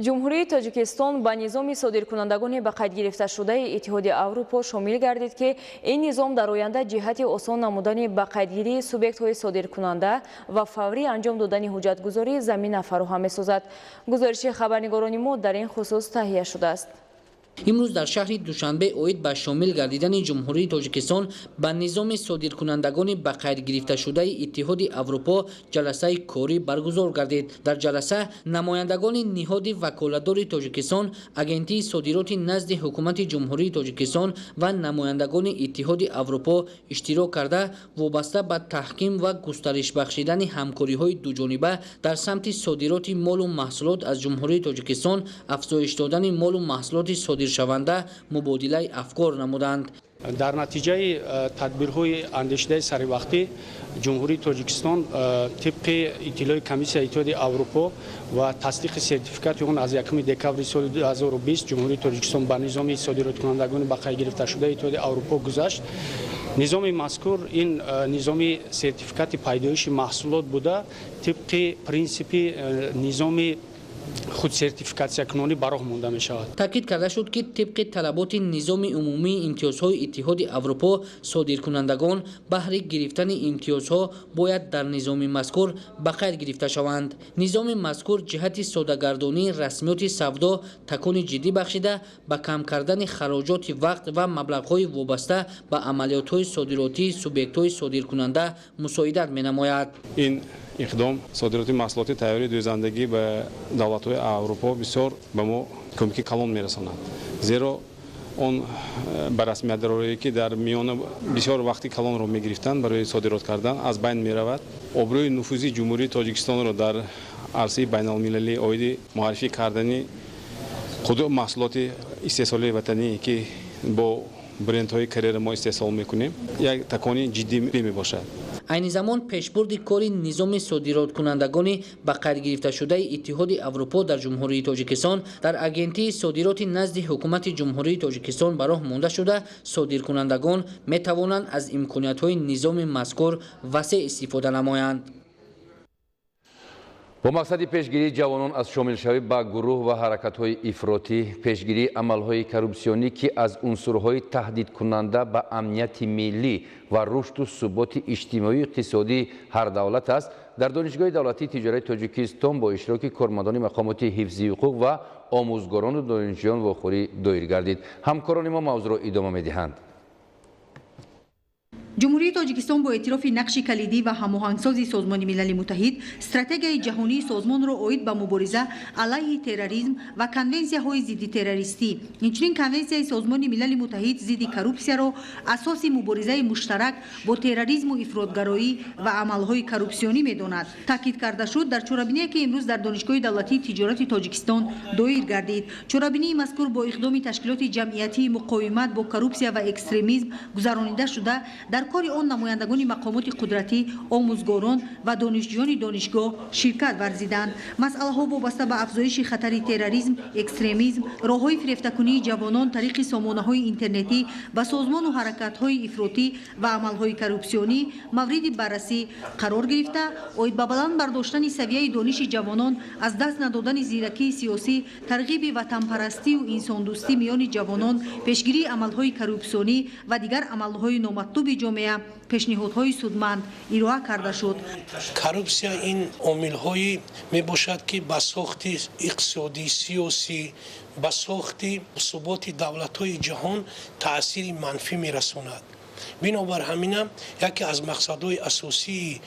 Ҷумҳурии Тоҷикистон ба низоми содиркунандагони ба қайд гирифташудаи Иттиҳоди Аврупо шомил гардид, ки ин низом дар оянда ҷиҳати осон намудани ба қайдгирии субъектҳои содиркунанда ва фаврӣ анҷом додани ҳуҷҷатгузорӣ замина фароҳам месозад. Гузориши хабарнигорони мо дар ин хусус таҳия шудааст. Имрӯз дар шаҳри Душанбе оид ба шомил гардидани Ҷумҳурии Тоҷикистон ба низоми содиркунандагони ба қайд гирифташудаи Иттиҳоди Аврупо ҷаласаи корӣ баргузор гардид. Дар ҷаласа намояндагони ниҳоди ваколатдори Тоҷикистон, Агентии содироти назди Ҳукумати Ҷумҳурии Тоҷикистон ва намояндагони Иттиҳоди Аврупо иштирок карда, вобаста ба таҳким ва густариш бахшидани ҳамкориҳои дуҷониба дар самти содироти молу маҳсулот аз Ҷумҳурии Тоҷикистон, афзоиш додани молу маҳсулоти содиршаванда мубодилаи афкор намуданд. Дар натиҷаи тадбирҳои андешидаи саривақтӣ Ҷумҳурии Тоҷикистон тибқи иттилои Комиссияи Иттиҳоди Аврупо ва тасдиқи сертификати он аз 1 декабри соли 2020 Ҷумҳурии Тоҷикистон ба низоми содироткунандагони ба қайд гирифташудаи Иттиҳоди Аврупо гузашт. Низоми мазкур ин низоми сертификати пайдоиши маҳсулот буда, тибқи принсипи низоми худсертификатсиякунонӣ ба роҳ монда мешавад. Таъкид карда шуд, ки тибқи талаботи низоми умумии имтиёзҳои Иттиҳоди Аврупо содиркунандагон баҳри гирифтани имтиёзҳо бояд дар низоми мазкур ба қайд гирифта шаванд. Низоми мазкур ҷиҳати содагардонии расмиёти савдо такони ҷиддӣ бахшида, ба кам кардани хароҷоти вақт ва маблағҳои вобаста ба амалиётҳои содиротии субъектҳои содиркунанда мусоидат менамояд. Ин иқдом содироти маҳсулоти тайёрии дӯзандагӣ ба давлатҳои Аврупо бисёр ба мо кӯмаки калон мерасонад, зеро он ба расмият дарорие, ки дар миёна бисёр вақти калонро мегирифтанд барои содирот кардан, аз байн меравад. Обрӯи нуфузи Ҷумҳурии Тоҷикистонро дар арсаи байналмилалӣ оиди муаррифӣ кардани худи маҳсулоти истеҳсолии ватанӣ, ки бо брендҳои карьера мо истеҳсол мекунем, як такони ҷиддӣ мебошад. Айни замон пешбурди кори низоми содироткунандагони ба қайд гирифташудаи Иттиҳоди Аврупо дар Ҷумҳурии Тоҷикистон дар Агентии содироти назди Ҳукумати Ҷумҳурии Тоҷикистон ба роҳ монда шуда, содиркунандагон метавонанд аз имкониятҳои низоми мазкур васеъ истифода намоянд. Бо мақсади пешгирии ҷавонон аз шомилшавӣ ба гурӯҳ ва ҳаракатҳои ифротӣ, пешгирии амалҳои коррупсионӣ, ки аз унсурҳои таҳдидкунанда ба амнияти миллӣ ва рушду суботи иҷтимоию иқтисодии ҳар давлат аст, дар Донишгоҳи давлатии тиҷорати Тоҷикистон бо иштироки кормандони мақомоти ҳифзи ҳуқуқ ва омӯзгорону донишҷӯён вохӯрӣ доир гардид. Ҳамкорони мо мавзӯъро идома медиҳанд. Ҷумҳурии Тоҷикистон бо эътирофи нақши калидӣ ва ҳамоҳангсози Созмони Милали Муттаҳид стратегияи ҷаҳонии созмонро оид ба мубориза алайҳи терроризм ва конвенсияҳои зидди террористӣ, инчунин Конвенсияи Созмони Милали Муттаҳид зидди коррупсияро асоси муборизаи муштарак бо терроризму ифротгароӣ ва амалҳои коррупсионӣ медонад. Таъкид карда шуд дар чорабиние, ки имрӯз дар Донишгоҳи давлатии тиҷорати Тоҷикистон доир гардид. Чорабинии мазкур бо иқдоми ташкилоти ҷамъиятии муқовимат бо коррупсия ва экстремизм гузаронида шуда, дар кори он намояндагони мақомоти қудратӣ, омӯзгорон ва донишҷӯёни донишгоҳ ширкат варзиданд. Масъалаҳо вобаста ба афзоиши хатари терроризм, экстремизм, роҳҳои фирефтакунии ҷавонон тариқи сомонаҳои интернетӣ ба созмону ҳаракатҳои ифротӣ ва амалҳои коррупсионӣ мавриди баррасӣ қарор гирифта, оид ба баланд бардоштани савияи дониши ҷавонон, аз даст надодани зиракии сиёсӣ, тарғиби ватанпарастию инсондӯстӣ миёни ҷавонон, пешгирии амалҳои коррупсионӣ ва дигар амалҳои номатлуби ҷомеа пешниҳодҳои судманд ироа карда шуд. Коррупсия ин омилҳое мебошад, ки ба сохти иқтисодӣ, сиёсӣ, ба сохти суботи давлатҳои ҷаҳон таъсири манфӣ мерасонад. Бинобар ҳаминам яке аз мақсадҳои асосии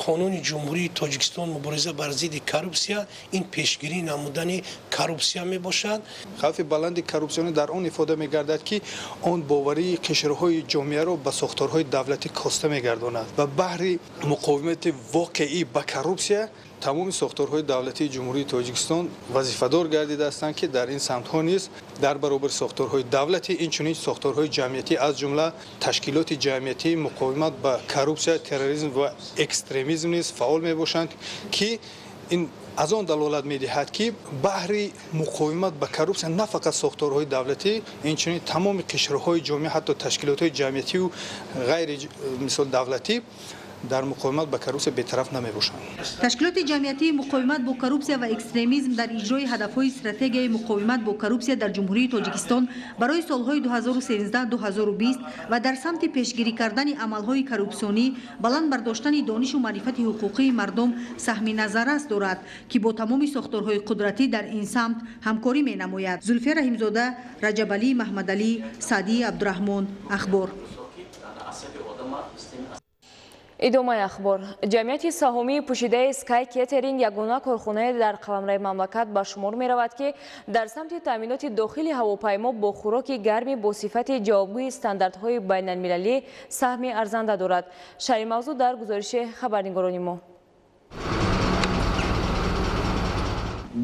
Қонуни Ҷумҳурии Тоҷикистон мубориза бар зидди коррупсия ин пешгирӣ намудани коррупсия мебошад. Хавфи баланди коррупсионӣ дар он ифода мегардад, ки он боварии қишрҳои ҷомеаро ба сохторҳои давлатӣ коста мегардонад ва баҳри муқовимати воқеӣ ба коррупсия тамоми сохторҳои давлатии Ҷумҳурии Тоҷикистон вазифадор гардидаастанд, ки дар ин самтҳо низ дар баробари сохторҳои давлатӣ инчунин сохторҳои ҷамъиятӣ, аз ҷумла ташкилоти ҷамъиятии муқовимат ба коррупсия, терроризм ва экстремизм низ фаъол мебошанд, ки ин аз он далолат медиҳад, ки баҳри муқовимат ба коррупсия на фақат сохторҳои давлатӣ, инчунин тамоми қишрҳои ҷомеа, ҳатто ташкилотҳои ҷамъиятию ғайри мисол давлатӣ дар муқовимат ба коррупсия бетараф намебошанд. Ташкилоти ҷамъиятии муқовимат бо коррупсия ва экстремизм дар иҷрои ҳадафҳои стратегияи муқовимат бо коррупсия дар Ҷумҳурии Тоҷикистон барои солҳои 2013-2020 ва дар самти пешгирӣ кардани амалҳои коррупсионӣ, баланд бардоштани донишу маърифати ҳуқуқии мардум саҳми назаррас дорад, ки бо тамоми сохторҳои қудратӣ дар ин самт ҳамкорӣ менамояд. Зулфия Раҳимзода, Раҷабалӣ Маҳмадалӣ, Саъдии Абдураҳмон, Ахбор. Идомаи ахбор. Ҷамъияти саҳомии пӯшидаи Sky Catering ягона корхонае дар қаламрави мамлакат ба шумор меравад, ки дар самти таъминоти дохили ҳавопаймо бо хӯроки гарми бо сифати ҷавобгӯи стандартҳои байналмилалӣ саҳми арзанда дорад. Шарҳи мавзӯъ дар гузориши хабарнигорони мо.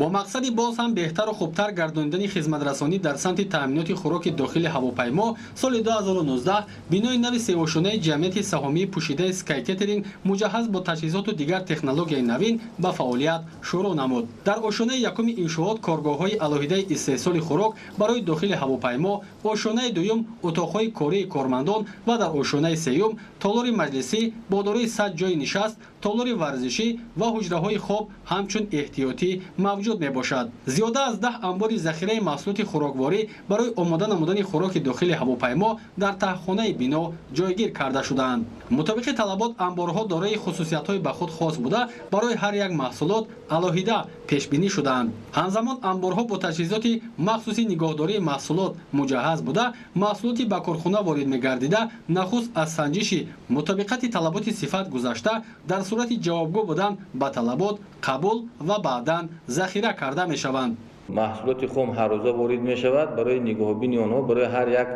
Бо мақсади боз ҳам беҳтару хубтар гардонидани хизматрасонӣ дар самти таъминоти хӯроки дохили ҳавопаймо, соли 2019 бинои нави сеошонаи ҷамъияти саҳомии пӯшидаи Sky Catering муҷаҳҳаз бо таҷҳизоту дигар технологияи навин ба фаъолият шурӯъ намуд. Дар ошонаи якуми иншоот коргоҳҳои алоҳидаи истеҳсоли хӯрок барои дохили ҳавопаймо, ошонаи дуюм утоқҳои кории кормандон ва дар ошонаи сеюм толори маҷлисӣ бо дорои 100 ҷойи нишаст, толори варзишӣ ва ҳуҷраҳои хоб ҳамчун эҳтиётӣ мавҷуд мебошад. Зиёда аз 10 амбори захираи маҳсулоти хӯрокворӣ барои омода намудани хӯроки дохили ҳавопаймо дар таҳхонаи бино ҷойгир карда шудаанд. Мутобиқи талабот амборҳо дорои хусусиятҳои ба худ хос буда, барои ҳар як маҳсулот алоҳида пешбинӣ шудаанд. Ҳамзамон амборҳо бо таҷҳизоти махсуси нигоҳдории маҳсулот муҷаҳҳаз буда, маҳсулоти ба корхона ворид мегардида нахуст аз санҷиши мутобиқати талаботи сифат гузашта, дар сурати ҷавобгӯ будан ба талабот қабул ва баъдан захира карда мешаванд. Маҳсулоти хом ҳаррӯза ворид мешавад. Барои нигоҳубини онҳо барои ҳар як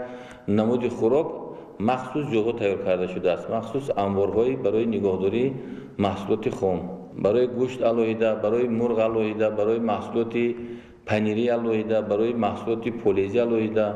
намуди хӯрок махсус ҷойҳо тайёр карда шудааст, махсус амборҳои барои нигоҳдории маҳсулоти хом, барои гӯшт алоҳида, барои мурғ алоҳида, барои маҳсулоти панирӣ алоҳида, барои маҳсулоти полезӣ алоҳида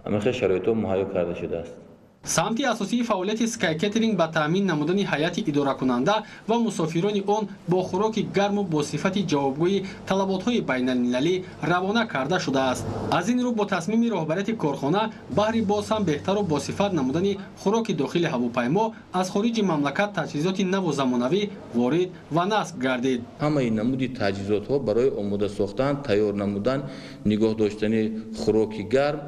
ҳамин хел шароитҳо муҳайё карда шудааст. Самти асосии фаъолияти Sky Catering ба таъмин намудани ҳайати идоракунанда ва мусофирони он бо хӯроки гарму бо сифати ҷавобгӯи талаботҳои байналмилалӣ равона карда шудааст. Аз ин рӯ бо тасмими роҳбарияти корхона баҳри боз ҳам беҳтару босифат намудани хӯроки дохили ҳавопаймо аз хориҷи мамлакат таҷҳизоти наву замонавӣ ворид ва насб гардид. Ҳамаи намуди таҷҳизотҳо барои омода сохтан, тайёр намудан, нигоҳ доштани хӯроки гарм,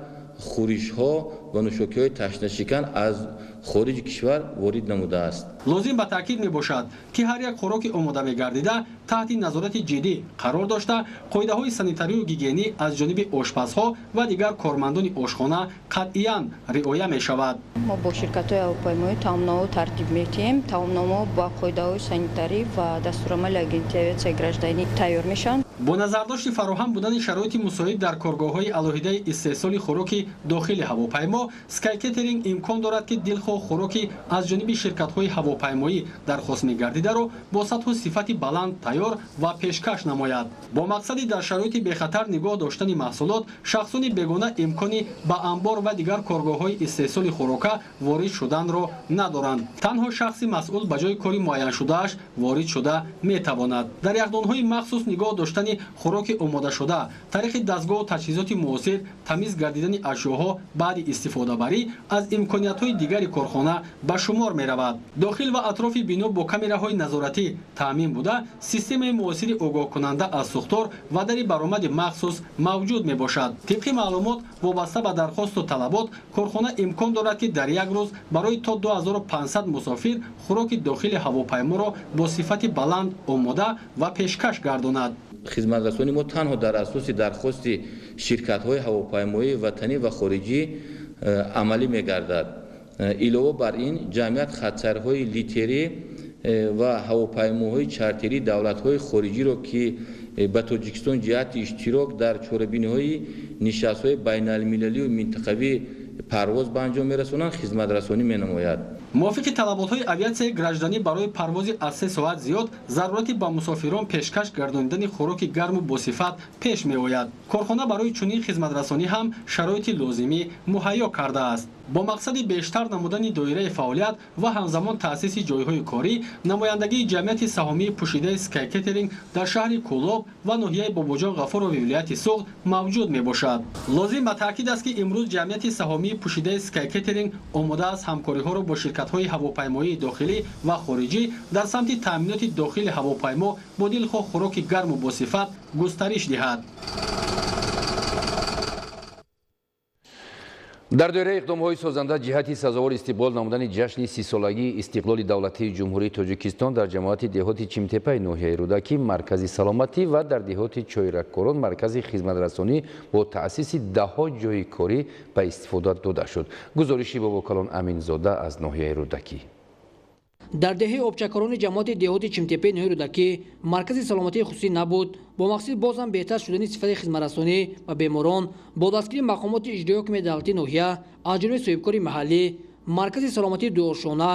хӯришҳо ва нӯшокиҳои ташнашикан аз хориҷи кишвар ворид намудааст. Лозим ба таъкид мебошад, ки ҳар як хӯроки омода мегардида таҳти назорати ҷиддӣ қарор дошта, қоидаҳои санитарию гигиенӣ аз ҷониби ошпазҳо ва дигар кормандони ошхона қатъиян риоя мешавад. Мо бо ширкатҳои ҳавопаймоӣ таомномаҳо тартиб медиҳем. Таомномаҳо ба қоидаҳои санитарӣ ва дастурамали агентии авиатсияи гражданӣ тайёр мешаванд. Бо назардошти фароҳам будани шароити мусоид дар коргоҳҳои алоҳидаи истеҳсоли хӯроки дохили ҳавопаймо, Скайкетеринг имкон дорад, ки дилхоҳ хӯроки аз ҷониби ширкатҳои ҳавопаймоӣ дархост мегардидаро бо сатҳу сифати баланд тайёр ва пешкаш намояд. Бо мақсади дар шароити бехатар нигоҳ доштани маҳсулот, шахсони бегона имкони ба амбор ва дигар коргоҳҳои истеҳсоли хӯрока ворид шуданро надоранд. Танҳо шахси масъул ба ҷои кори муайяншудааш ворид шуда метавонад. Дар яхдонҳои махсус нигоҳ доштани хӯроки омодашуда, тариқи дастгоҳу таҷҳизоти муосир тамиз гардидани ашёҳо баъди истифодабарӣ аз имкониятҳои дигари корхона ба шумор меравад. Дохил ва атрофи бино бо камераҳои назоратӣ таъмин буда, системаи муосири огоҳкунанда аз сӯхтор ва дари баромади махсус мавҷуд мебошад. Тибқи маълумот, вобаста ба дархосту талабот, корхона имкон дорад, ки дар як рӯз барои то 2500 мусофир хӯроки дохили ҳавопайморо бо сифати баланд омода ва пешкаш гардонад. Хизматрасонии мо танҳо дар асоси дархости ширкатҳои ҳавопаймоии ватанӣ ва хориҷӣ амалӣ мегардад. Илова бар ин, ҷамъият хатсайрҳои литерӣ ва ҳавопаймоҳои чартерии давлатҳои хориҷиро, ки ба Тоҷикистон ҷиҳати иштирок дар чорабиниҳои нишастҳои байналмилалию минтақавӣ парвоз ба анҷом мерасонанд, хизматрасонӣ менамояд. Мувофиқи талаботҳои авиатсияи гражданӣ барои парвози аз 3 соат зиёд зарурати ба мусофирон пешкаш гардонидани хӯроки гарму босифат пеш меояд. Корхона барои чунин хизматрасонӣ ҳам шароити лозимӣ муҳайё кардааст. Бо мақсади бештар намудани доираи фаъолият ва ҳамзамон таъсиси ҷойҳои корӣ, намояндагии ҷамъияти саҳомии пӯшидаи Скайкетеринг дар шаҳри Кӯлоб ва ноҳияи Бобоҷон Ғафурови вилояти Суғд мавҷуд мебошад. Лозим ба таъкид аст, ки имрӯз ҷамъияти саҳомии пӯшидаи Скайкетеринг омода аст ҳамкориҳоро бо ширкатҳои ҳавопаймоии дохилӣ ва хориҷӣ дар самти таъминоти дохили ҳавопаймо бо дилхоҳ хӯроки гарму босифат густариш диҳад. Дар доираи иқдомҳои созанда ҷиҳати сазовор истиқбол намудани ҷашни 30-солагии истиқлоли давлатии Ҷумҳурии Тоҷикистон дар ҷамоати деҳоти Чимтепаи ноҳияи Рӯдакӣ маркази саломатӣ ва дар деҳоти Чойраккорон маркази хизматрасонӣ бо таъсиси даҳҳо ҷойи корӣ ба истифода дода шуд. Гузориши Бобокалон Аминзода аз ноҳияи Рӯдакӣ. Дар деҳаи Обчакорони ҷамоати деҳоти Чимтепаи ноҳияи Рӯдакӣ маркази саломатии хусусӣ набуд. Бо мақсади боз ҳам беҳтар шудани сифати хизматрасонӣ ба беморон бо дастгирии мақомоти иҷроии ҳокимияти давлатии ноҳия аз ҷониби соҳибкори маҳаллӣ маркази саломатии дуошона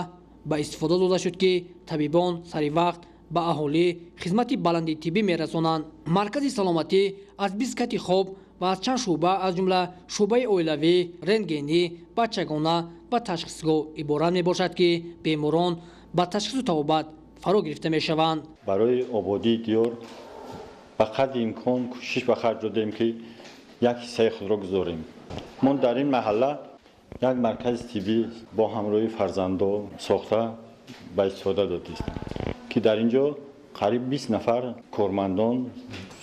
ба истифода дода шуд, ки табибон сари вақт ба аҳолӣ хизмати баланди тиббӣ мерасонанд. Маркази саломатӣ аз 20 кати хоб ва аз чанд шӯъба, аз ҷумла шӯъбаи оилавӣ, рентгенӣ, бачагона ва ташхисгоҳ иборат мебошад, ки беморон ба ташхису табобат фаро гирифта мешаванд. Барои ободии диёр ба қадри имкон кӯшиш ба харҷ додем, ки як ҳиссаи худро гузорем. Мо дар ин маҳалла як маркази тиббӣ бо ҳамроҳии фарзандо сохта ба истифода додистем, ки дар ин ҷо қариб 20 нафар кормандон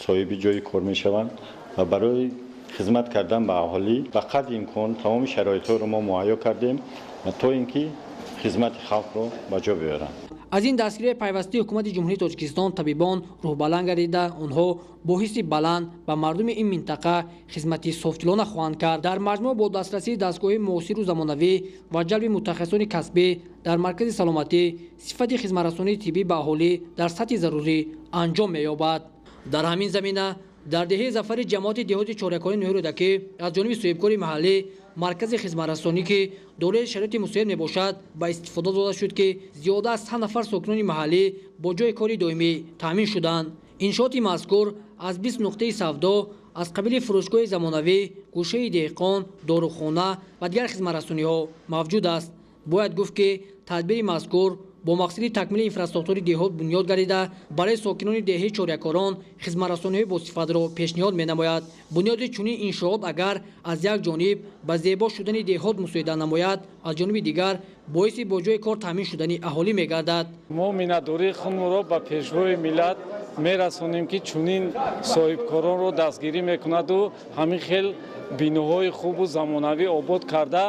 соҳиби ҷойи кор мешаванд ва барои хизмат кардан ба аҳолӣ ба қадри имкон тамоми шароитҳоро мо муҳайё кардем то ин ки хизмати халқро ба ҷо биёранд. Аз ин дастгирии пайвастаи ҳукумати Ҷумҳурии Тоҷикистон табибон рӯҳбаланд гардида, онҳо бо ҳисси баланд ба мардуми ин минтақа хизмати софдилона хоҳанд кард. Дар маҷмӯъ бо дастрасии дастгоҳи муосиру замонавӣ ва ҷалби мутахассисони касбӣ дар маркази саломатӣ сифати хизматрасонии тиббӣ ба аҳолӣ дар сатҳи зарурӣ анҷом меёбад. Дар ҳамин замина дар деҳаи Зафари ҷамоати деҳоти Чорякони ноҳияи Рӯдакӣ аз ҷониби соҳибкори маҳаллӣ маркази хизматрасонӣ, ки дорои шароити мусоид мебошад, ба истифода дода шуд, ки зиёда аз 100 нафар сокинони маҳаллӣ бо ҷойи кори доимӣ таъмин шуданд. Иншооти мазкур аз 20 нуқтаи савдо аз қабили фурӯшгоҳи замонавӣ, гӯшаи деҳқон, дорухона ва дигар хизматрасониҳо мавҷуд аст. Бояд гуфт, ки тадбири мазкур бо мақсади такмили инфраструктури деҳот бунёд гардида, барои сокинони деҳаи Чорякорон хизматрасониҳои босифатро пешниҳод менамояд. Бунёди чунин иншоот агар аз як ҷониб ба зебо шудани деҳот мусоидат намояд, аз ҷониби дигар боиси бо ҷойи кор таъмин шудани аҳолӣ мегардад. Мо миннатдории худро ба пешвои миллат мерасонем, ки чунин соҳибкоронро дастгирӣ мекунаду ҳамин хел биноҳои хубу замонавӣ обод карда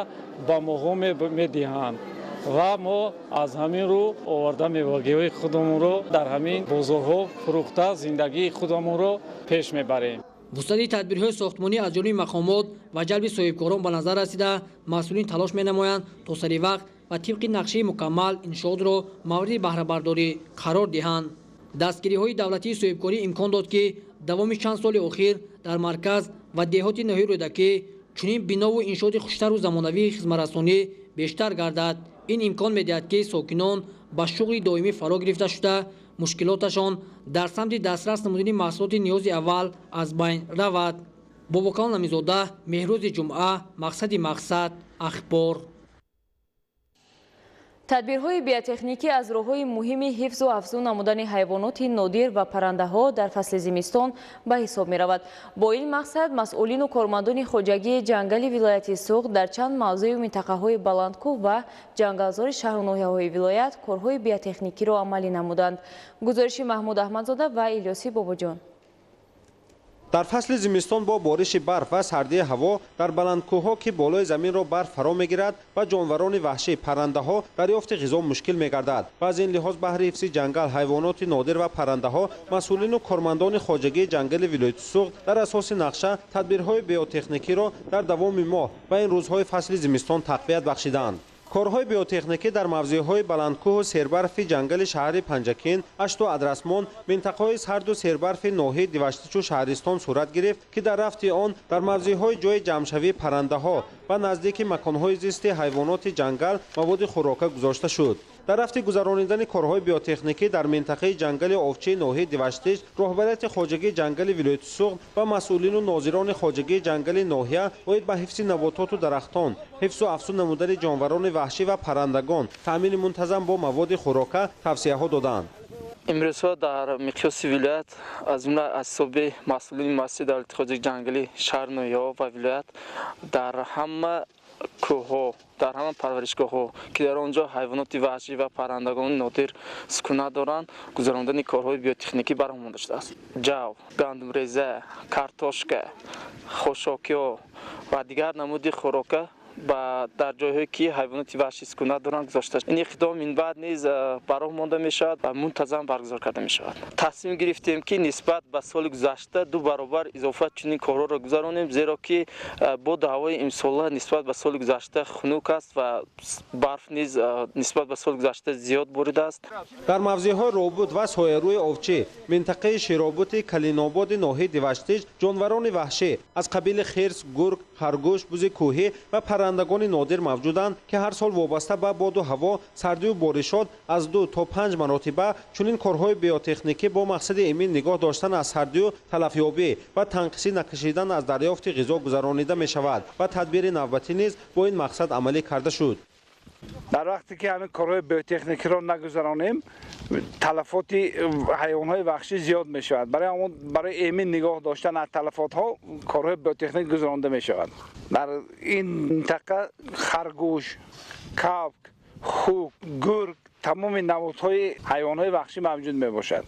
ба моҳо медиҳанд. Ва мо аз ҳамин рӯ оварда мевагиҳои худамонро дар ҳамин бозорҳо фурӯхта зиндагии худамонро пеш мебарем. Вусъати тадбирҳои сохтмонӣ аз ҷониби мақомот ва ҷалби соҳибкорон ба назар расида, масъулин талош менамоянд, то сари вақт ва тибқи нақшаи мукаммал иншоотро мавриди баҳрабардорӣ қарор диҳанд. Дастгириҳои давлатии соҳибкорӣ имкон дод, ки давоми чанд соли охир дар марказ ва деҳоти ноҳияи Рӯдакӣ чунин бинову иншооти хуштару замонавии хизматрасонӣ бештар гардад. Ин имкон медиҳад, ки сокинон ба шуғли доимӣ фаро гирифта шуда, мушкилоташон дар самти дастрас намудани маҳсулоти ниёзи аввал аз байн равад. Бобокалон Намизода, Меҳрӯзи Ҷумъа, Мақсади мақсад, Ахбор. Тадбирҳои биотехникӣ аз роҳҳои муҳими ҳифзу афзун намудани ҳайвоноти нодир ва паррандаҳо дар фасли зимистон ба ҳисоб меравад. Бо ин мақсад масъулину кормандони хоҷагии ҷангали вилояти Суғд дар чанд мавзею минтақаҳои баландкӯҳ ва ҷангалзори шаҳру ноҳияҳои вилоят корҳои биотехникиро амалӣ намуданд. Гузориши Маҳмуд Аҳмадзода ва Илёси Бобоҷон. Дар фасли зимистон бо бориши барф ва сардии ҳаво дар баландкӯҳҳо, ки болои заминро барф фаро мегирад, ва ҷонварони ваҳшӣ, паррандаҳо дарёфти ғизо мушкил мегардад. Ва аз ин лиҳоз баҳри ҳифзи ҷангал, ҳайвоноти нодир ва паррандаҳо масъулину кормандони хоҷагии ҷангали вилояти Суғд дар асоси нақша тадбирҳои биотехникиро дар давоми моҳ ва ин рӯзҳои фасли зимистон тақвият бахшиданд. Корҳои биотехникӣ дар мавзеъҳои баландкӯҳу сербарфи ҷангали шаҳри Панҷакент, Ашту Адрасмон, минтақаҳои сарду сербарфи ноҳияи Диваштичу шаҳристон сурат гирифт, ки дар рафти он дар мавзеъҳои ҷойи ҷамъшавии паррандаҳо ва наздики маконҳои зисти ҳайвоноти ҷангал маводи хӯрока гузошта шуд. Дар рафти гузаронидани корҳои биотехникӣ дар минтақаи ҷангали Овчии ноҳияи Диваштич роҳбарияти хоҷагии ҷангали вилояти Суғд ва масъулину нозирони хоҷагии ҷангали ноҳия оид ба ҳифзи набототу дарахтон, ҳифзу афзун намудани ҷонварони ваҳшӣ ва паррандагон, таъмини мунтазам бо маводи хӯрока тавсияҳо доданд. Имрӯзҳо дар миқёси вилоят, аз ҷумла аз ҳисоби масъулини муассисаи давлати хоҷагии ҷангалӣ шаҳр, ноҳияҳо ва вилоят, дар ҳама кӯҳҳо, дар ҳама парваришгоҳҳо, ки дар он ҷо ҳайвоноти ваҳшӣ ва паррандагони нодир сукунат доранд, гузарондани корҳои биотехникӣ бароҳ монда шудааст. Ҷав, гандумреза, картошка, хошокиҳо ва дигар намуди хӯрока дар ҷойҳое, ки ҳайвоноти ваҳшӣ сукунат доранд, гузошта. Ин иқдом минбаъд низ бароҳ монда мешавад ва мунтазам баргузор карда мешавад. Тасмим гирифтем, ки нисбат ба соли гузашта 2 баробар изофа чунин корҳоро гузаронем, зеро ки боду ҳавои имсола нисбат ба соли гузашта хунук аст ва барф низ нисбат ба соли гузашта зиёд боридааст. Дар мавзеъҳои Робут ва Соярӯи Овчӣ, минтақаи Широбути Калинободи ноҳияи Диваштич ҷонварони ваҳшӣ аз қабили хирс, гург, харгӯш, бузи кӯҳӣ ва паррандагони нодир мавҷуданд, ки ҳар сол вобаста ба боду ҳаво, сардию боришот аз 2 то 5 маротиба чунин корҳои биотехникӣ бо мақсади эмин нигоҳ доштан аз сардию талафёбӣ ва танқисӣ накашидан аз дарёфти ғизо гузаронида мешавад ва тадбири навбатӣ низ бо ин мақсад амалӣ карда шуд. Дар вақте ки ҳамин корҳои биотехникиро нагузаронем, талафоти ҳайвонҳои ваҳшӣ зиёд мешавад. Барои эмин нигоҳ доштан аз талафотҳо корҳои биотехник гузаронда мешавад. Дар ин минтақа харгӯш, кавк, хук, гург, тамоми намудҳои ҳайвонҳои ваҳшӣ мавҷуд мебошад.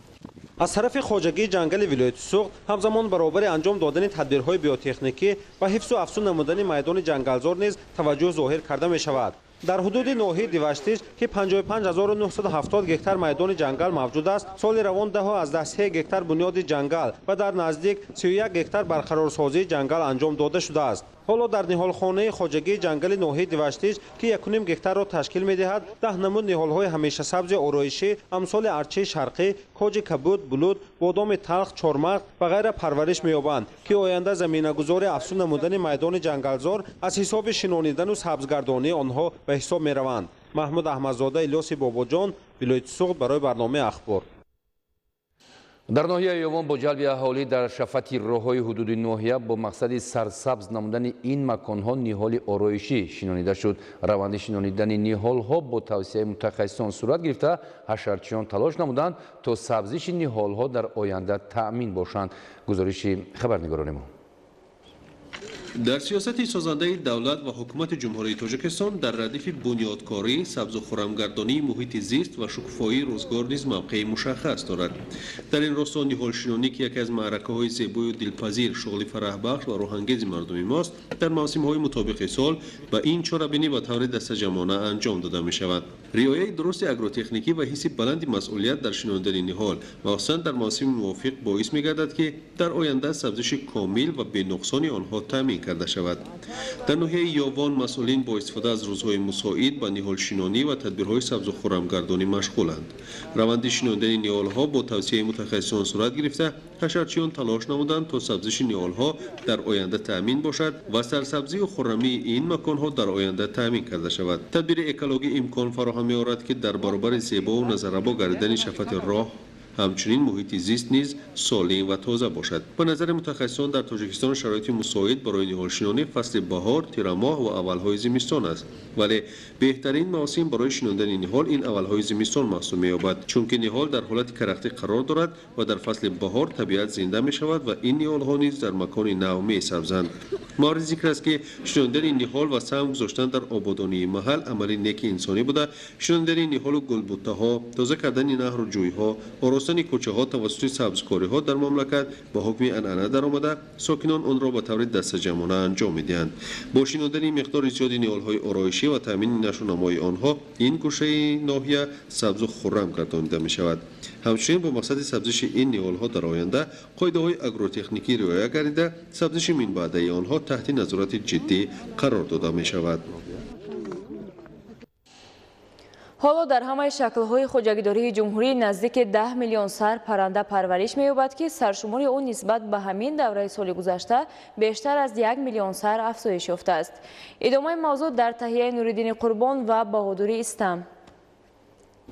Аз тарафи хоҷагии ҷангали вилояти Суғд ҳамзамон баробари анҷом додани тадбирҳои биотехникӣ ва ҳифзу афзун намудани майдони ҷангалзор низ таваҷҷӯҳ зоҳир карда мешавад. Дар ҳудуди ноҳияи Диваштич, ки 55970 гектар майдони ҷангал мавҷуд аст, соли равон 10,3 гектар бунёди ҷангал ва дар наздик 31 гектар барқарорсозии ҷангал анҷом дода шудааст. Ҳоло дар ниҳолхонаи хоҷагии ҷангали ноҳияи Диваштич, ки 1,5 гектарро ташкил медиҳад, 10 намуд ниҳолҳои ҳамешасабзи ороишӣ амсоли арчаи шарқӣ, коҷи кабуд, булут, бодоми талх, чормағз ва ғайра парвариш меёбанд, ки оянда заминагузори афзун намудани майдони ҷангалзор аз ҳисоби шинонидану сабзгардонии онҳо ба ҳисоб мераванд. Маҳмуд Аҳмадзода, Илёси Бобоҷон, вилояти Суғд барои барномаи Ахбор. Дар ноҳияи Ёвон бо ҷалби аҳолӣ дар шафати роҳҳои ҳудуди ноҳия бо мақсади сарсабз намудани ин маконҳо ниҳоли ороишӣ шинонида шуд. Раванди шинонидани ниҳолҳо бо тавсияи мутахассисон сурат гирифта, ҳашарчиён талош намуданд, то сабзиши ниҳолҳо дар оянда таъмин бошанд. Гузориши хабарнигорони мо. Дар сиёсати созандаи давлат ва ҳукумати Ҷумҳурии Тоҷикистон дар радифи бунёдкорӣ, сабзу хуррамгардонии муҳити зист ва шукуфоии рӯзгор низ мавқеи мушаххас дорад. Дар ин росто ниҳолшинонӣ, ки яке аз маъракаҳои зебою дилпазир, шуғли фараҳбахш ва рӯҳангези мардуми мост, дар мавсимҳои мутобиқи сол ба ин чорабинӣ ба таври дастаҷамъона анҷом дода мешавад. Риояи дурусти агротехникӣ ва ҳисси баланди масъулият дар шинондани ниҳол, махсусан дар мавсими мувофиқ, боис мегардад, ки дар оянда сабзиши комил ва бенуқсони онҳо таъмин карда шавад. Дар ноҳияи Ёвон масъулин бо истифода аз рӯзҳои мусоид ба ниҳолшинонӣ ва тадбирҳои сабзу хуррамгардонӣ машғуланд. Раванди шинондани ниҳолҳо бо тавсияи мутахассисон сурат гирифта, ҳашарчиён талош намуданд, то сабзиши ниҳолҳо дар оянда таъмин бошад ва сарсабзию хуррамии ин маконҳо дар оянда таъмин карда шавад. Тадбири экологӣ имкон фароҳам меорад, ки дар баробари зебову назаррабо гардидани шафати роҳ, ҳамчунин муҳити зист низ солим ва тоза бошад. Ба назари мутахассисон, дар Тоҷикистон шароити мусоид барои ниҳолшинонӣ фасли баҳор, тирамоҳ ва аввалҳои зимистон аст. Вале беҳтарин мавсим барои шинондани ниҳол ин аввалҳои зимистон маҳсуб меёбад, чунки ниҳол дар ҳолати карахтӣ қарор дорад ва дар фасли баҳор табиат зинда мешавад ва ин ниҳолҳо низ дар макони нав месабзанд. Мавриди зикр аст, ки шинондани ниҳол ва саҳм гузоштан дар ободонии маҳал амали неки инсонӣ буда, шинондани ниҳолу гулбуттаҳо, тоза кардани наҳру ҷӯйҳо, оростани кӯчаҳо тавассути сабзкориҳо дар мамлакат ба ҳукми анъана даромада, сокинон онро ба таври дастаҷамъона анҷом медиҳанд. Бо шинондани миқдори зиёди ниҳолҳои ороишӣ ва таъмини нашунамои онҳо ин гӯшаи ноҳия сабзу хуррам гардонида мешавад. Ҳамчунин бо мақсади сабзиши ин ниҳолҳо дар оянда қоидаҳои агротехникӣ риоя гардида, сабзиши минбаъдаи онҳо таҳти назорати ҷиддӣ қарор дода мешавад. Ҳоло дар ҳамаи шаклҳои хоҷагидории ҷумҳурӣ наздики 10 миллион сар парранда парвариш меёбад, ки саршумори ӯ нисбат ба ҳамин давраи соли гузашта бештар аз 1 миллион сар афзоиш ёфтааст. Идомаи мавзӯъ дар таҳияи Нуриддини Қурбон ва Баҳодури Истам.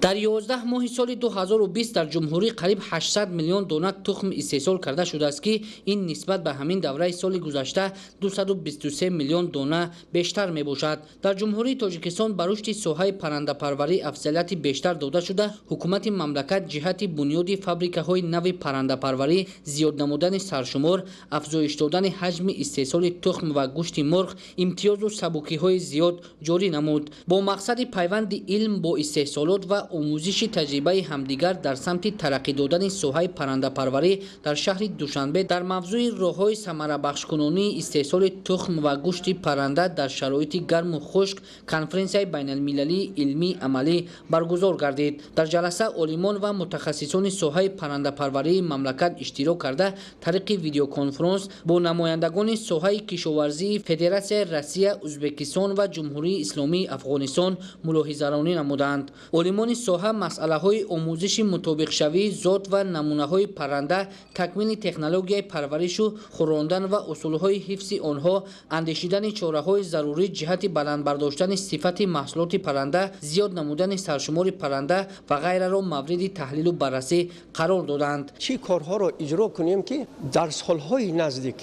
Дар 11 моҳи соли 2020 дар ҷумҳурӣ қариб 800 миллион дона тухм истеҳсол карда шудааст, ки ин нисбат ба ҳамин давраи соли гузашта 223 миллион дона бештар мебошад. Дар Ҷумҳурии Тоҷикистон ба рушди соҳаи паррандапарварӣ афзалияти бештар дода шуда, ҳукумати мамлакат ҷиҳати бунёди фабрикаҳои нави паррандапарварӣ, зиёд намудани саршумор, афзоиш додани ҳаҷми истеҳсоли тухм ва гӯшти мурғ имтиёзу сабукиҳои зиёд ҷорӣ намуд. Бо мақсади пайванди илм бо истеҳсолот ва омӯзиши таҷрибаи ҳамдигар дар самти тараққӣ додани соҳаи паррандапарварӣ дар шаҳри Душанбе дар мавзӯи роҳҳои самарабахшкунонии истеҳсоли тухм ва гӯшти парранда дар шароити гарму хушк конференсияи байналмилалии илмии амалӣ баргузор гардид. Дар ҷаласа олимон ва мутахассисони соҳаи паррандапарварии мамлакат иштирок карда, тариқи видеоконференс бо намояндагони соҳаи кишоварзии Федератсияи Россия, Ӯзбекистон ва Ҷумҳурии Исломии Афғонистон мулоҳизаронӣ намуданд. Олимони соҳа масъалаҳои омӯзиши мутобиқшавии зот ва намунаҳои парранда, такмили технологияи парваришу хӯрондан ва усулҳои ҳифзи онҳо, андешидани чораҳои зарурӣ ҷиҳати баланд бардоштани сифати маҳсулоти парранда, зиёд намудани саршумори парранда ва ғайраро мавриди таҳлилу баррасӣ қарор доданд. Чӣ корҳоро иҷро кунем, ки дар солҳои наздик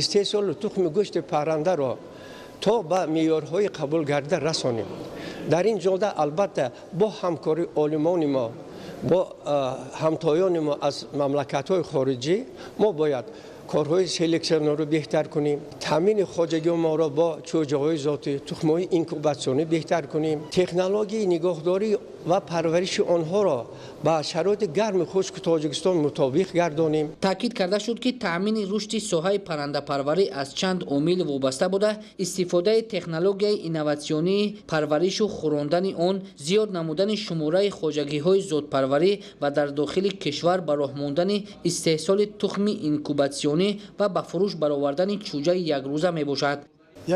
истеҳсоли тухми гӯшти паррандаро то ба меъёрҳои қабулгардида расонем? Дар ин ҷода албатта бо ҳамкории олимони мо, бо ҳамтоёни мо аз мамлакатҳои хориҷӣ мо бояд корҳои селексионро беҳтар кунем, таъмини хоҷагии моро бо чӯҷаҳои зотӣ, тухмҳои инкубатсионӣ беҳтар кунем, технологияи нигоҳдорӣ ва парвариши онҳоро ба шароити гарми хушки Тоҷикистон мутобиқ гардонем. Таъкид карда шуд, ки таъмини рушди соҳаи паррандапарварӣ аз чанд омил вобаста буда, истифодаи технологияи инноватсионии парваришу хӯрондани он, зиёд намудани шумораи хоҷагиҳои зотпарварӣ ва дар дохили кишвар ба роҳ мондани истеҳсоли тухми инкубатсионӣ ва ба фурӯш баровардани чӯҷаи якрӯза мебошад.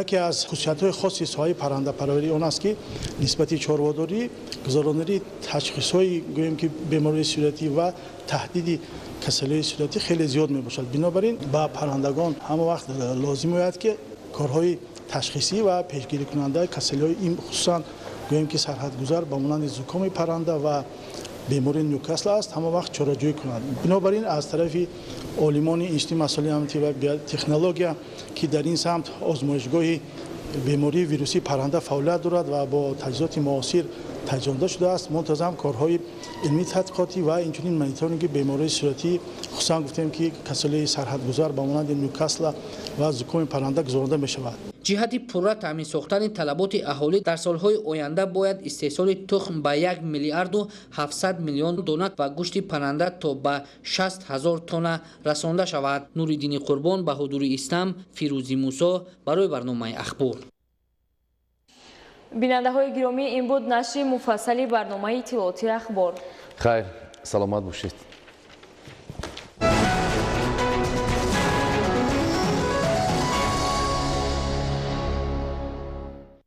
Яке аз хусусиятҳои хоси соҳаи паррандапарварӣ он аст, ки нисбати чорводорӣ гузаронидани ташхисҳои, гӯем ки, бемории сироятӣ ва таҳдиди касалиҳои сироятӣ хеле зиёд мебошад. Бинобар ин ба паррандагон ҳама вақт лозим ояд, ки корҳои ташхисӣ ва пешгирикунандаи касалиҳои ин, хусусан гӯем ки сарҳадгузар ба монанди зукоми парранда ва бемории Ньюкасл аст, ҳама вақт чораҷӯӣ кунанд. Бинобар ин аз тарафи олимони Институти масъалаи амнияти ва биотехнология, ки дар ин самт озмоишгоҳи бемории вирусии парранда фаъолият дорад ва бо таҷҳизоти муосир таҷҳизонда шудааст. Мунтазам корҳои илмии тадқиқотӣ ва инчунин мониторинги бемориҳои сироятӣ, хусусан гуфтем ки касалии сарҳадгузар ба монанди Нюкасла ва зукоми парранда гузаронда мешавад. Ҷиҳати пурра таъмин сохтани талаботи аҳолӣ дар солҳои оянда бояд истеҳсоли тухм ба 1 миллиарду 700 миллион дона ва гӯшти парранда то ба 60 ҳазор тонна расонда шавад. Нуриддини Қурбон, Баҳодури Ислам, Фирӯзи Мусо барои барномаи Ахбор. Бинандаҳои гиромӣ, ин буд нашри муфассали барномаи иттилоотии Ахбор. Хайр, саломат бошед.